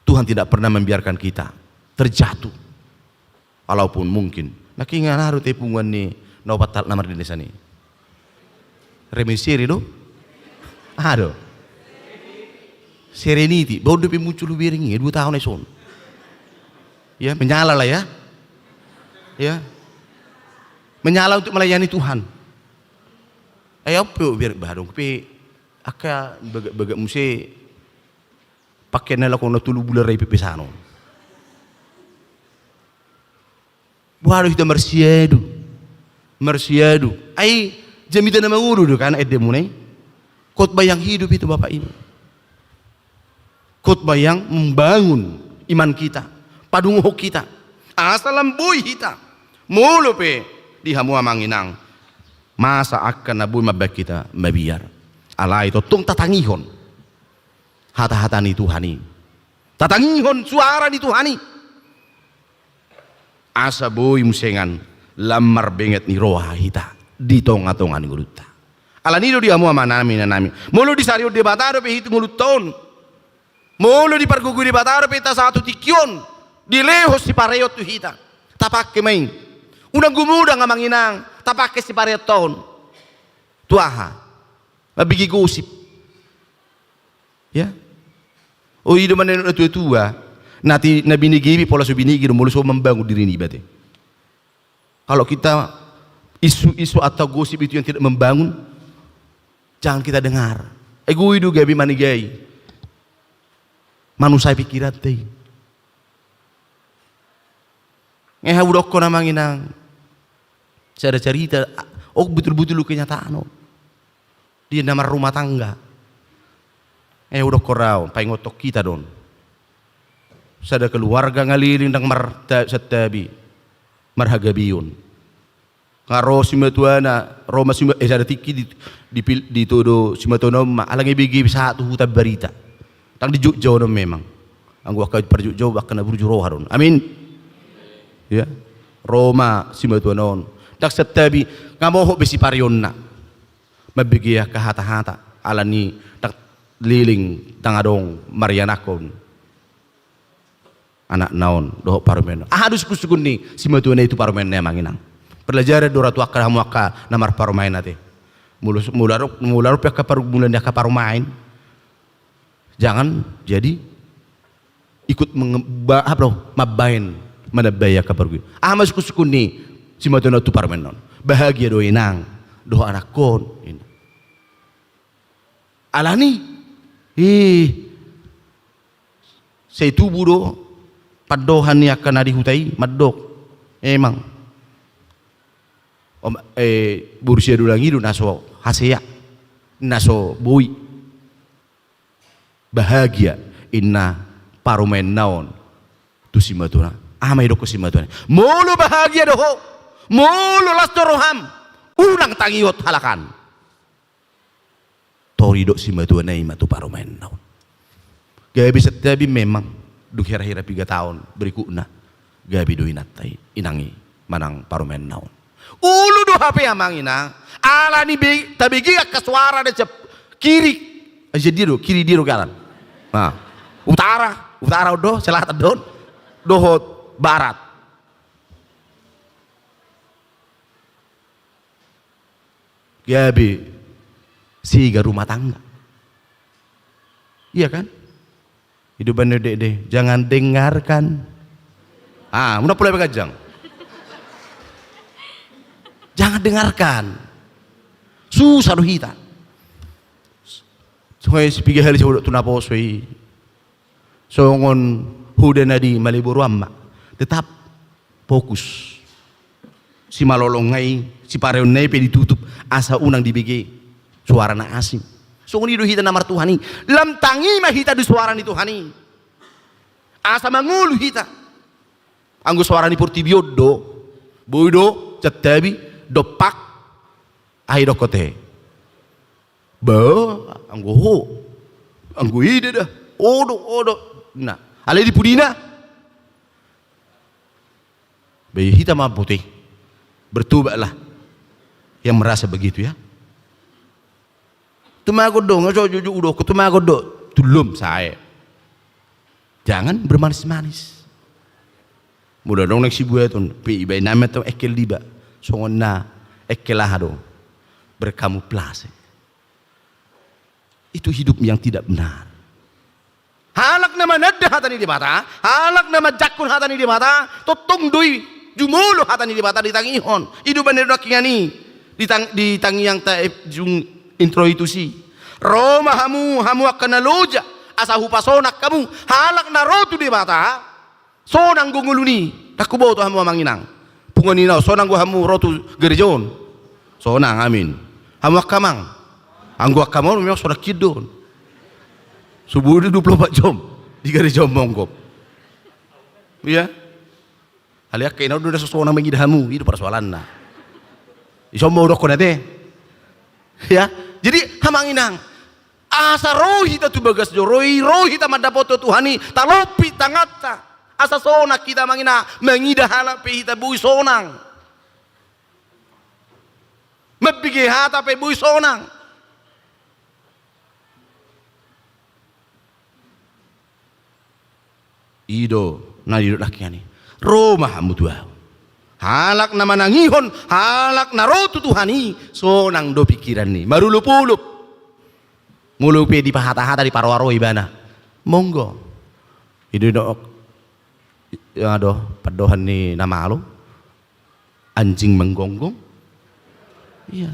Tuhan tidak pernah membiarkan kita terjatuh. Walaupun mungkin. Nangkin nga na ro te punguan ni na opat halak na mardinesan i. Remisi do? Aha do? Serenity. Baru dope muncul hubereng i, dua tahun ai son. Ya, menyala lah ya. Ya. Menyala untuk melayani Tuhan. Ai au pe hubereng, bah adong pe angka bagak-bagak muse. Pakke na lakon na tolu bulan rai pepesanon. Boha do hita marsiadu, marsiadu. Ai jamita na mangolu do kan endemuna i. Khotbah yang hidup itu Bapak Ibu. Khotbah yang membangun iman kita, padungohon hita. Asa lam boi hita. Molo pe di hamu amang inang masa angka na boi mambahen hita mabiar. Alai tongtong tatangihon hata-hata ni Tuhan i. Tatangihon suara ni Tuhan i. Asa boi musengan lam marbenget ni roha hita di tongatonga ni ngolunta. Alani do di hamu amanami inanami, molo disarihon Debata dope hita ngolunta on, molo dipargogoi Debata dope hita sahat tu tingki on, dilehon sipareon tu hita, tapangke ma i. Unang gumodang amang inang, tapangke sipareonta on. Tu aha? Mambege gosip. Ya. O, i do manang natuatua, na binege pe pola so binege do molo so mambangun diri niba te. Kalau kita isu-isu atau gosip itu yang tidak membangun, jangan kita dengar. Ai goi do gabe manegai, manusai pingkiranta i. Nge hau dokkon amang inang sada carita, o, butul-butul do kenyataan on. Dia na marrumah tangga. Eh, hudok ho raon, paingothon hita do on. Sada keluarga nga leleng ndang marta-, santabi, marhagabeon. Nga ro simatuana, ro ma sima-, eh, sada tingki di, di, ditodo simatuana on ma, ala ngebege sahat tu huta barita. Ndang di Jogja on memang. Anggo angka parjogja on angka na burju roha do on. Amin. Ya. Ro ma simatuana on. Ndang santabi, nga mohop be sipareonna. Mambege angka hata-hata, alani ndang leleng, ndang adong marianakhon anakna on dohot parumaenna on. Aha do sungkun-sungkun ni simatuana i tu parumaenna i amang inang? Parlajaran do ra tu angka, hamu angka na marparumaen ate. Molo, molo adong, molo adong pe angka pargumulan di angka parumaen, jangan jadi ikut menge-, ba-, apa do, mambaen, manambai angka pargumulan. Aha ma sungkun-sungkun ni simatuana on tu parumaenna on? Bahagia do inang dohot anakhon, ninna. Alani, ih, sai tubu do pandohan ni angka na di huta i mandok. Emang. Om, eh, boru Siadulang i do na so hasea, na so boi. Bahagia, ninna parumaenna on tu simatuana. Aha ma didokkon simatuana i? Molo bahagia do ho, molo las do roham, unang tangihon halak an. Tor didok simatuana i ma tu parumaenna on. Gabe santabi memang, dung hira-hira piga taon berikutna. Gabe do inanta i, inang i, manang parumaenna on. Olo do hape amang inang, ala ni be-, tabege angka suara na siap kiri. Ai sian dia do, kiri dia do galan. Nah, utara, utara on do, selatan do on, dohot barat. Gabe sega rumah tangga. Iya kan? Ido baen do dekde, jangan dengarkan. Ah, muna pola pe ganjang. Jangan dengarkan. Susah do hita. Songon i, piga hali sai hudok tu naposo i. Songon hoda na di Malioboro an ma. Tetap fokus. Simalolongna i, sipareonna i pe ditutup, asa unang dibege suara na asing. Songon i do hita na martuhan i. Lam tangi ma hita di suara ni Tuhan i. Asa mangolu hita. Anggo suara ni portibi on do, boi do, santabi, dompak, ai dokkon te. Ba, anggo ho, anggo ida da, odo, odo. Nah, alai di pudina. Ba hita ma bote. Bertobatlah yang merasa begitu ya. Tumagon do, nga so juju udo, tumagon do. Tulum sae. Jangan bermanis-manis. Molo adong naeng sibuaton, pe ibaen nama tu engkel diba. Songon na engkel aha do. Berkamuflase. Itu hidup yang tidak benar. Halak na mananda hata ni Debata, halak na manjangkon hata ni Debata, tongtong do i jumolo hata ni Debata ditangihon. Ido baen do nangkiningan i, ditang-, di tangiangta, eh, jung intro i tusi. Ro ma hamu, hamu angka na loja, asa hupasonang hamu, halak na ro tu Debata, sonang do ngoluna i. Ndang huboto hamu amang inang. Punguan i na, sonang do hamu ro tu gareja on. Sonang, amin. Hamu angka amang. Anggo angka amang memang sonang hian do on. Subuh do dua puluh empat jam di gareja on monggop. Iya. Alai angka inang on do na so sonang mangida hamu, i do parsoalanna. Ison ma hudokkon ate. Ya. Jadi amang inang, asa ro hita tu bagas joro i, ro hita mandapothon Tuhan i, talopi tanganta. Asa sonang hita amang inang, mangida halak pe hita boi sonang. Mambege hata pe boi sonang. I do na nidok nangkiningan i. Ro ma hamu tu ahu. Halak na manangihon, halak na ro tu Tuhan i, sonang do pingkiranna i. Marolopolop. Molo pe dipahatahata, diparoaroa ibana, monggo. I do didok, i do pandohan ni na malo. Anjing menggonggong. Iya.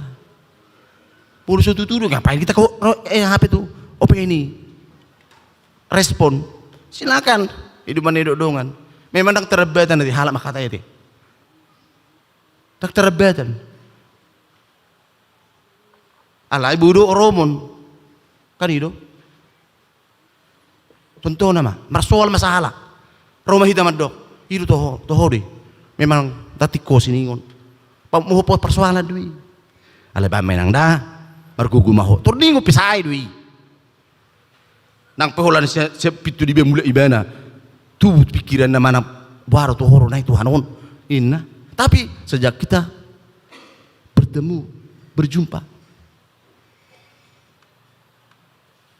Molo so tutu do, ngapain kita ko-, ro-, eh, apa itu? Ope ini. Respon. Silakan. I do manidok dongan. Memang ndang tarambatan ate, halak mangkatai ate. Ndang tarambatan. Alai boi do oromon. Kan i do. Contohna ma, marsoal masalah. Ro ma hita mandok, i do toho, toho do i. Memang ndang tingko siningon. Pa-, mo-, po-, persoalan do i. Alai baen ma inang da, margogo ma ho. Tor ningon pe sae do i. Nang pe holan sia-, sian pintu dibaen mulak ibana. Tubu pingkiranna manang boha ro toho ro nai Tuhan on. Inna. Tapi sejak kita bertemu, berjumpa,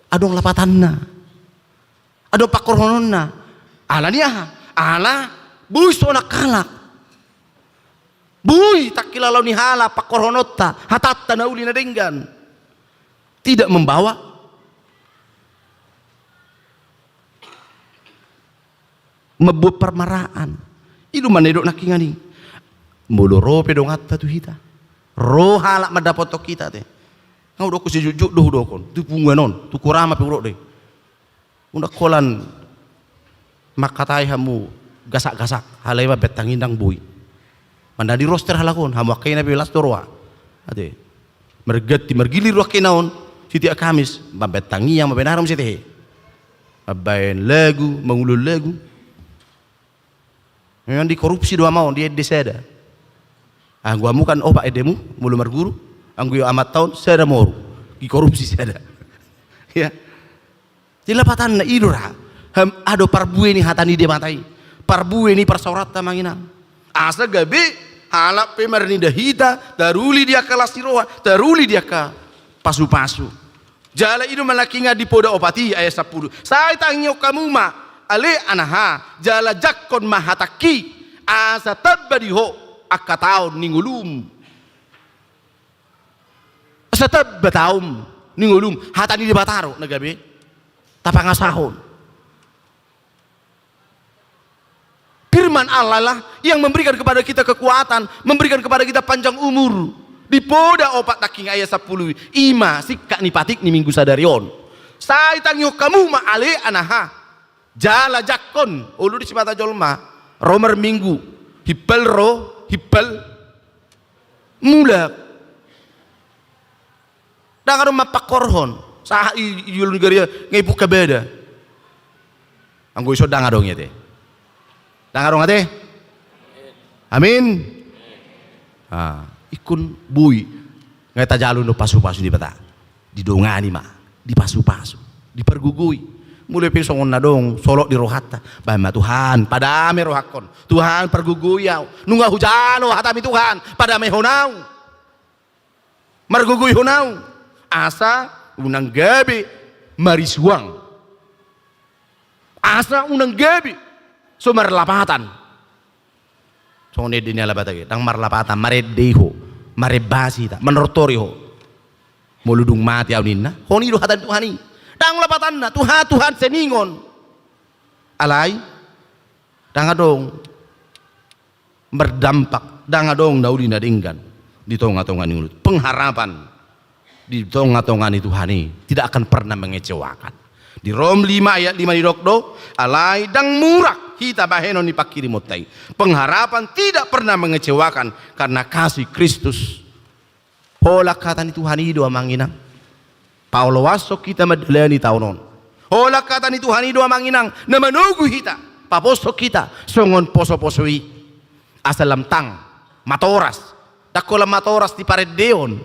adong lapatanna. Adong pangkorhononna. Ala ni aha? Ala boi sonang halak. Boi tangkilalaon ni halak pangkorhononta, hatanta na uli na denggan. Tidak membawa mambuat parmaraan. I do manidok nangkiningan i. Molo ro pe donganta tu hita, ro halak mandapothon hita ate. Nga hudokkon, sejujur do hudokkon. Tu punguan on, tu Korama pe hudok do i. Unang holan mangkatai hamu gasak-gasak, alai mambaen tangiang ndang boi. Mandadi roster halak on, hamu angka ina pe las do roha. Ate. Marganti, margilir do angka ina on, setiap Kamis, mambaen tangiang, mambaen aha do muse tehe. Mambaen lagu, mangulahon lagu. Memang dikorupsi do ama on, diende sada. Anggo hamu kan opat endemu, molo marguru, anggo i amanta on, sada moru. Dikorupsi sada. Ya. Jadi lapatanna i do ra. Ham, adong parbue ni hata ni Debata i. parbue ni parsaoranta, amang inang. Asa gabe halak pe marnida hita, taruli di angka las ni roha, taruli di angka pasu-pasu. Jala i do ma nangkiningan di Poda opat i ayat sampulu. Sai tangihon hamu ma ale anaha, jala jangkon ma hatangki, asa tamba di ho angka taon ni ngolum. Asa tamba taon ni ngolum, hata ni Debata do na gabe tapangasahon. Firman Allah lah yang memberikan kepada kita kekuatan, memberikan kepada kita panjang umur. Di Poda opat nangkin ayat sampulu i, i ma singkat ni patik ni minggu sadari on. Sai tangihon hamu ma ale anaha, jala jangkon, olo do sipata jolma, ro marminggu, himpal ro, himpal mulak. Ndang adong mampangkorhon. Sahat i, i jolo ni garian, nga i pungka bada. Anggo ison ndang adong i ate. Ndang adong ate. Amin. Ah, ingkon boi. Nga i tajalo do pasu-pasu ni Debata. Didongani ma, dipasu-pasu, dipargogoi. Molo pe songon na adong solot di rohanta, bahen ma Tuhan, padame rohangkon. Tuhan, pargogoi au. Nunga hujalo hatami Tuhan, padamehon au. Margogoihon au. Asa unang gabe marisuang. Asa unang gabe so marlapatan. Songon ende ni halak Batak i, ndang marlapatan, marende i ho, marembas hita, manortor i ho. Molo dung mate au ninna, hon i do hata ni Tuhan i. Ndang lapatanna, Tuhan, Tuhan, seningon. Alai, ndang adong mardampak, ndang adong na uli na denggan di tonga-tonga ni ngolu. Pengharapan di tonga-tonga ni Tuhan i tidak akan pernah mengecewakan. Di Rom lima ayat lima didok do, alai ndang murak hita bahenon ni pangkirimonta i. Pengharapan tidak pernah mengecewakan karena kasih Kristus. Holan hata ni Tuhan i do, amang inang, paoloashon hita mandalani taon on. Holan hata ni Tuhan i do, amang inang, na manogu hita, paposhon hita songon poso-poso i. Asa lam tang, matoras. Ndang holan matoras di parendeon,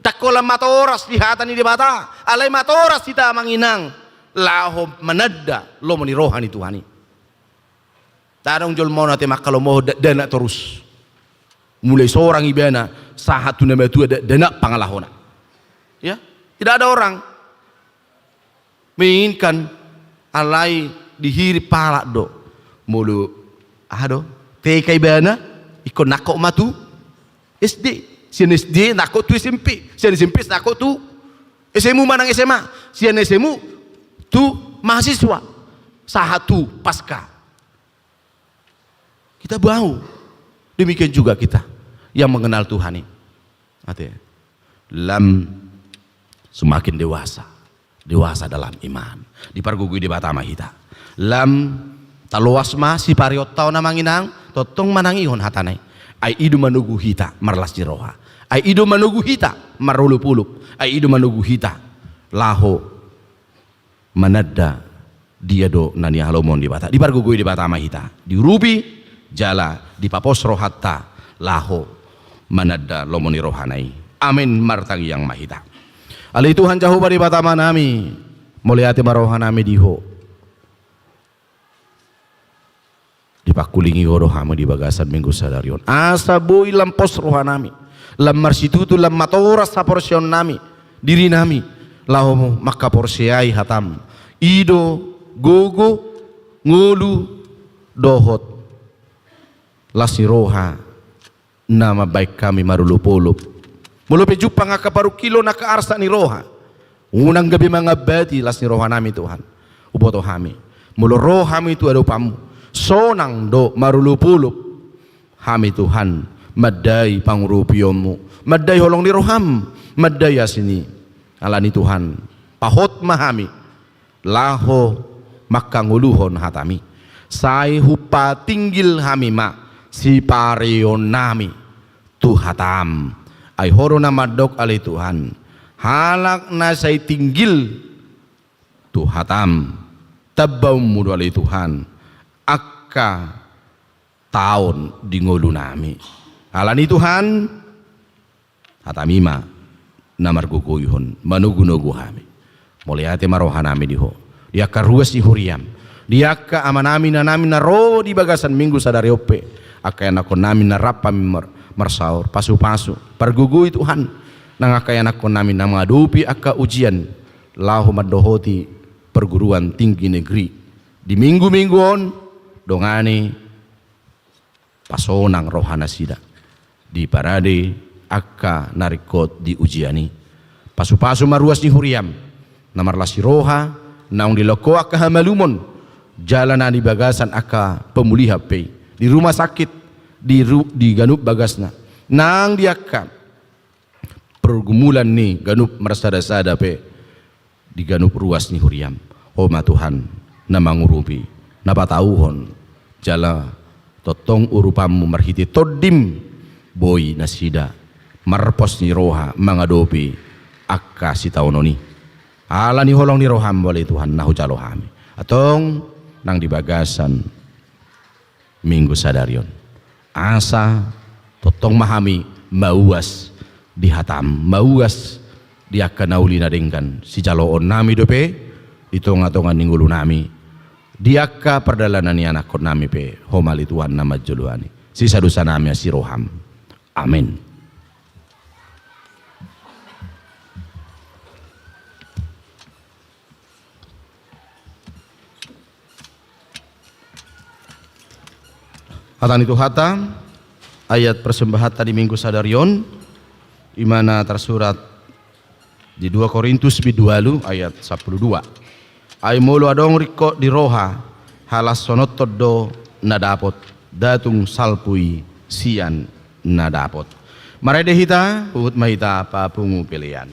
ndang holan matoras di hata ni Debata, alai matoras hita, amang inang, laho mananda lomo ni roha ni Tuhan i. Ndang adong jolma on ate mangkalomohon dakdanak torus. Mulai sorang ibana sahat tu na matua dakdanak pangalahona. Ya, tidak ada orang menginginkan, alai dihirim halak do. Molo aha do, T K ibana, ingkon nangkok ma tu S D. Sian S D nangkok tu S M P. Sian S M P nangkok tu S M U manang S M A. Sian S M U tu mahasiswa. Sahat tu Paskah. Kita bau. Demikian juga kita yang mengenal Tuhan ini. Ate. Lam semakin dewasa. Dewasa dalam iman. Dipargogoi Debata ma hita. Lam taloas ma sipareonta on, amang inang, tongtong manangihon hatana i. Ai i do manogu hita marlas ni roha. Ai i do manogu hita marolopolop. Ai i do manogu hita laho mananda dia do na nihalomohon Debata. Dipargogoi Debata ma hita, diurupi jala dipapos rohanta laho mananda lomo ni rohana i. Amen. Martangiang ma hita. Ale Tuhan Jahowa Debata Amanami, mauliate ma rohanami di Ho. Dipangkulingi Ho do hami di bagasan minggu sadari on. Asa boi lam pos rohanami, lam marsitutu, lam matoras haporseaonnami, dirinami, laho mangkaporseai hatam. I do gogo, ngolu, dohot las ni roha na mambahen hami marolopolop. Molo pe jumpang angka parungkilon, angka arsak ni roha, unang gabe mangambati las ni rohanami, Tuhan. Huboto hami, molo ro hami tu adopanMu, sonang do marolopolop hami, Tuhan, mandai pangurupionMu, mandai holong ni rohaM, mandai asi ni. Alani, Tuhan, pahot ma hami laho mangkangoluhon hataMi. Sai hupatinggil hami ma sipareonnami tu hataM. Ai Ho do na mandok, ale Tuhan, halak na sai tinggil tu hataM, tambaonMu do, ale Tuhan, angka taon di ngolunami. Alani, Tuhan, hataMi ma na margogoihon, manogunogu hami. Mauliate ma rohanami di Ho, di angka ruas ni huriaM, Di angka amanami, inanami na ro di bagasan Minggu sadari on pe, angka ianakkonnami na rap hami mar-, marsaor, pasupasu, pargogoi Tuhan, nang angka ianakkonnami na mangadopi angka ujian, laho mandohoti perguruan tinggi negeri di minggu-minggu on, dongani pasonang rohanasida di parade angka na ringkot di ujian i. Pasupasu ma ruas ni huriam, na marlas ni roha, naung dilehon Ho angka hamalumon, jala na di bagasan angka pemulihan pe, di rumah sakit, di ru-, di ganup bagasna, nang di angka pergumulan ni ganup marsada-sada pe, di ganup ruas ni huriam. Ho ma Tuhan na mangurupi, na patauhon, jala tongtong urupanmu marhite Tondim, boi nasida marpos ni roha mangadopi angka sitaonon i. Ala ni holong ni roham, ale Tuhan, na hujalo hami. Antong nang di bagasan Minggu sadari on, asa tongtong ma hami mauas di hatam, mauas di angka na uli na denggan sijaloonnami dope, di tonga-tonga ni ngolunami, di angka pardalanan ni ianakkonnami pe, Ho ma ale Tuhan na manjoloani. Sisadosanami asi roham. Amen. Hata ni Tuhanta, ayat persembahanta di Minggu sadari on, i ma na tarsurat di dua Korintus bindu ualu ayat sampulu dua. Ai molo adong ringkot di roha, halashononhon do na dapot, nda tung salpu i sian na dapot. Marende hita, huhut ma hita papungu pelean.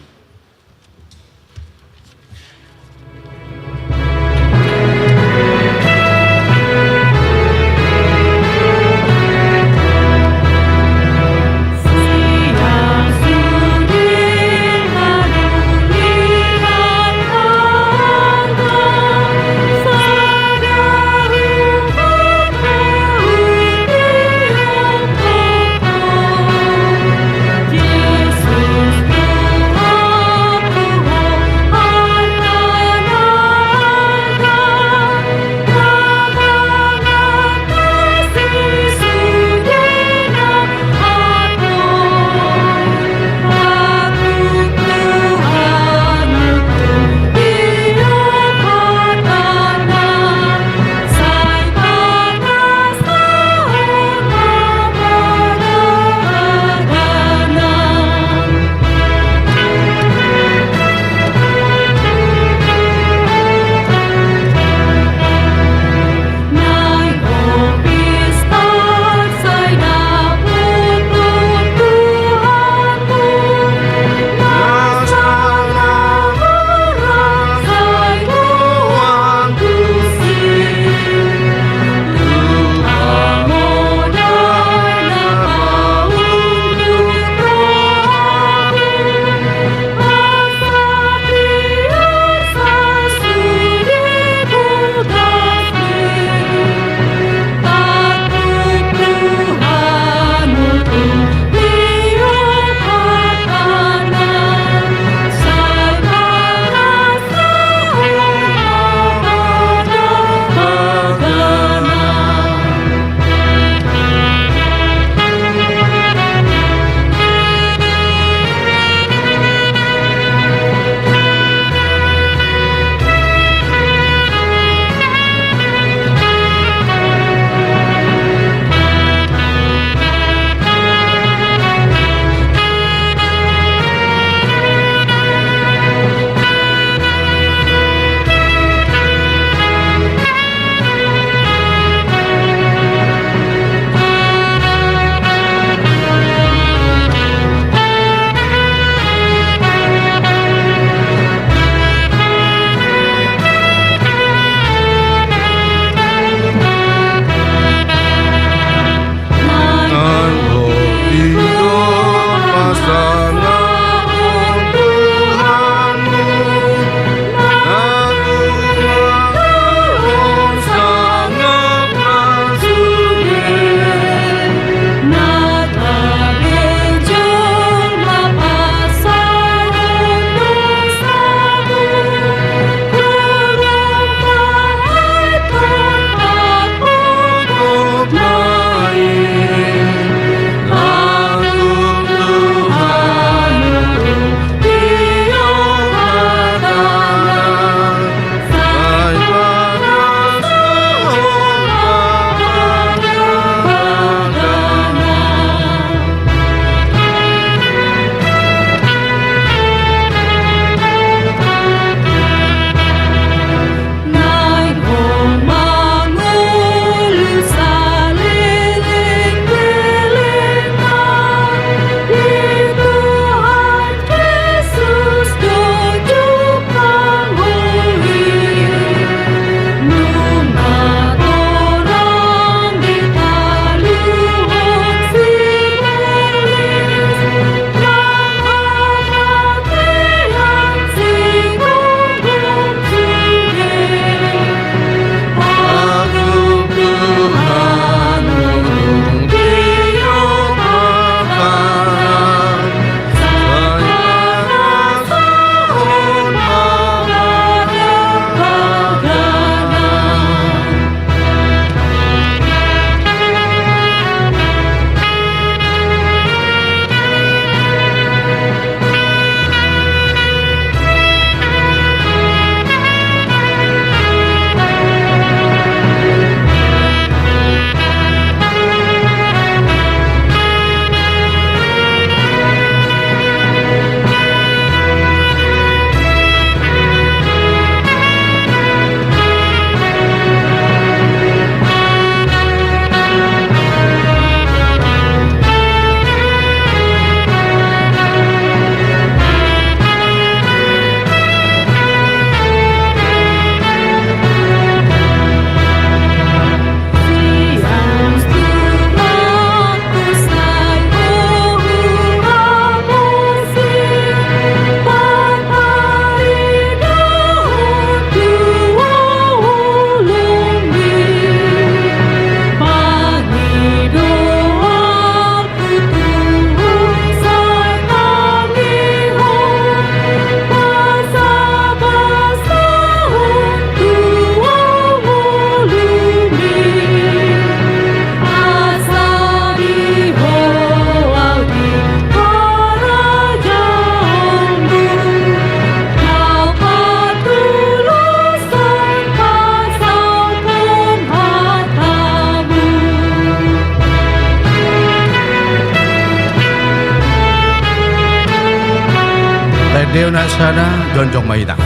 Eona sada, jongjong ma hita.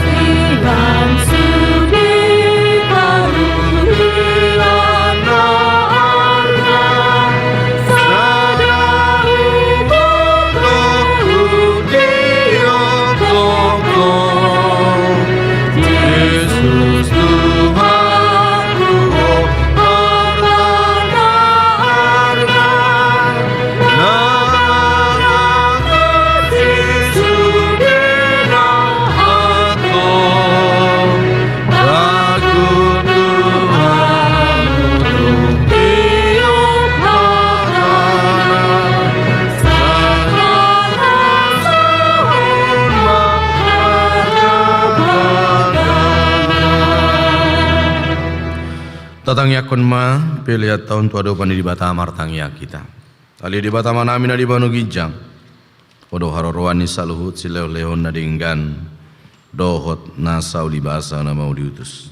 Tatangiangkon ma pelean ta on tu adopan ni Debata. Martangiang hita. Ale Debata Amanami na di banua ginjang, Ho do haroroan ni saluhut silehonlehon na denggan dohot na sauli basa na mau diutus.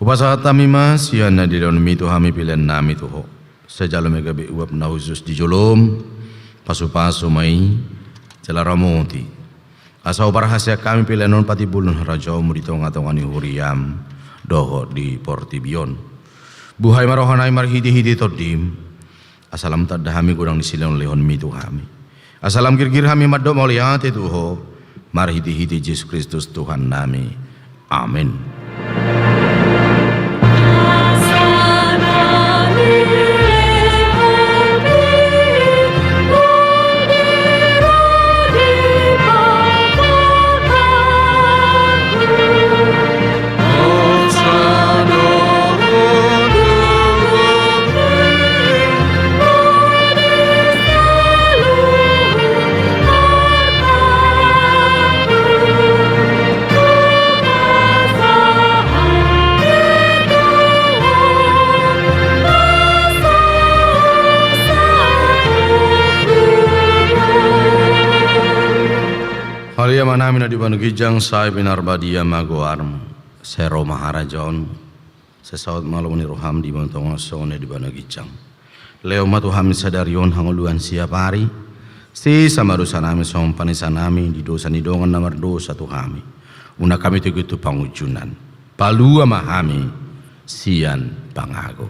Hupasahat hami ma sian na nilehonmi tu hami peleannami tu Ho. Sai jalo ma i gabe uap na hushus di jolom, pasupasu ma i, jala ramoti, asa huparhaseang hami pelean on patimbulhon harajaonmu di tongatonga ni huriam dohot di portibi on. Buhai ma rohanami marhitehite Tondim, asa lam tanda hami godang ni silehonlehonmi tu hami, asa lam girgir hami mandok mauliate tu Ho, marhitehite Jesus Kristus Tuhannami. Amen. Ale Amanami na di banua ginjang, sai pinarbadia ma goarmu. Sai ro ma harajaonmu. Sai saut ma lomo ni roham di banua tonga on songon na di banua ginjang. Lehon ma tu hami sadari on hangoluan siapari. Sesa ma dosanami songon panesanami di dosa ni dongan na mardosa tu hami. Unang hami togu tu pangunjunan. Palua ma hami sian pangago.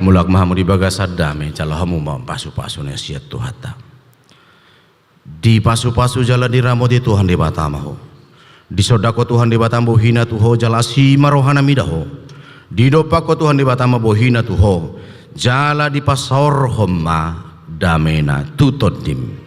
Mulak ma hamu di bagasan dame, jalo hamu ma pasupasu na sian Tuhanta. Dipasupasu jala diramoti Tuhan Debata ma ho. Disondangkon Tuhan Debata bohina tu ho jala asi ma rohana mida ho. Didompakkon Tuhan Debata ma bohina tu ho jala dipasaorhon ma damena tu tondim.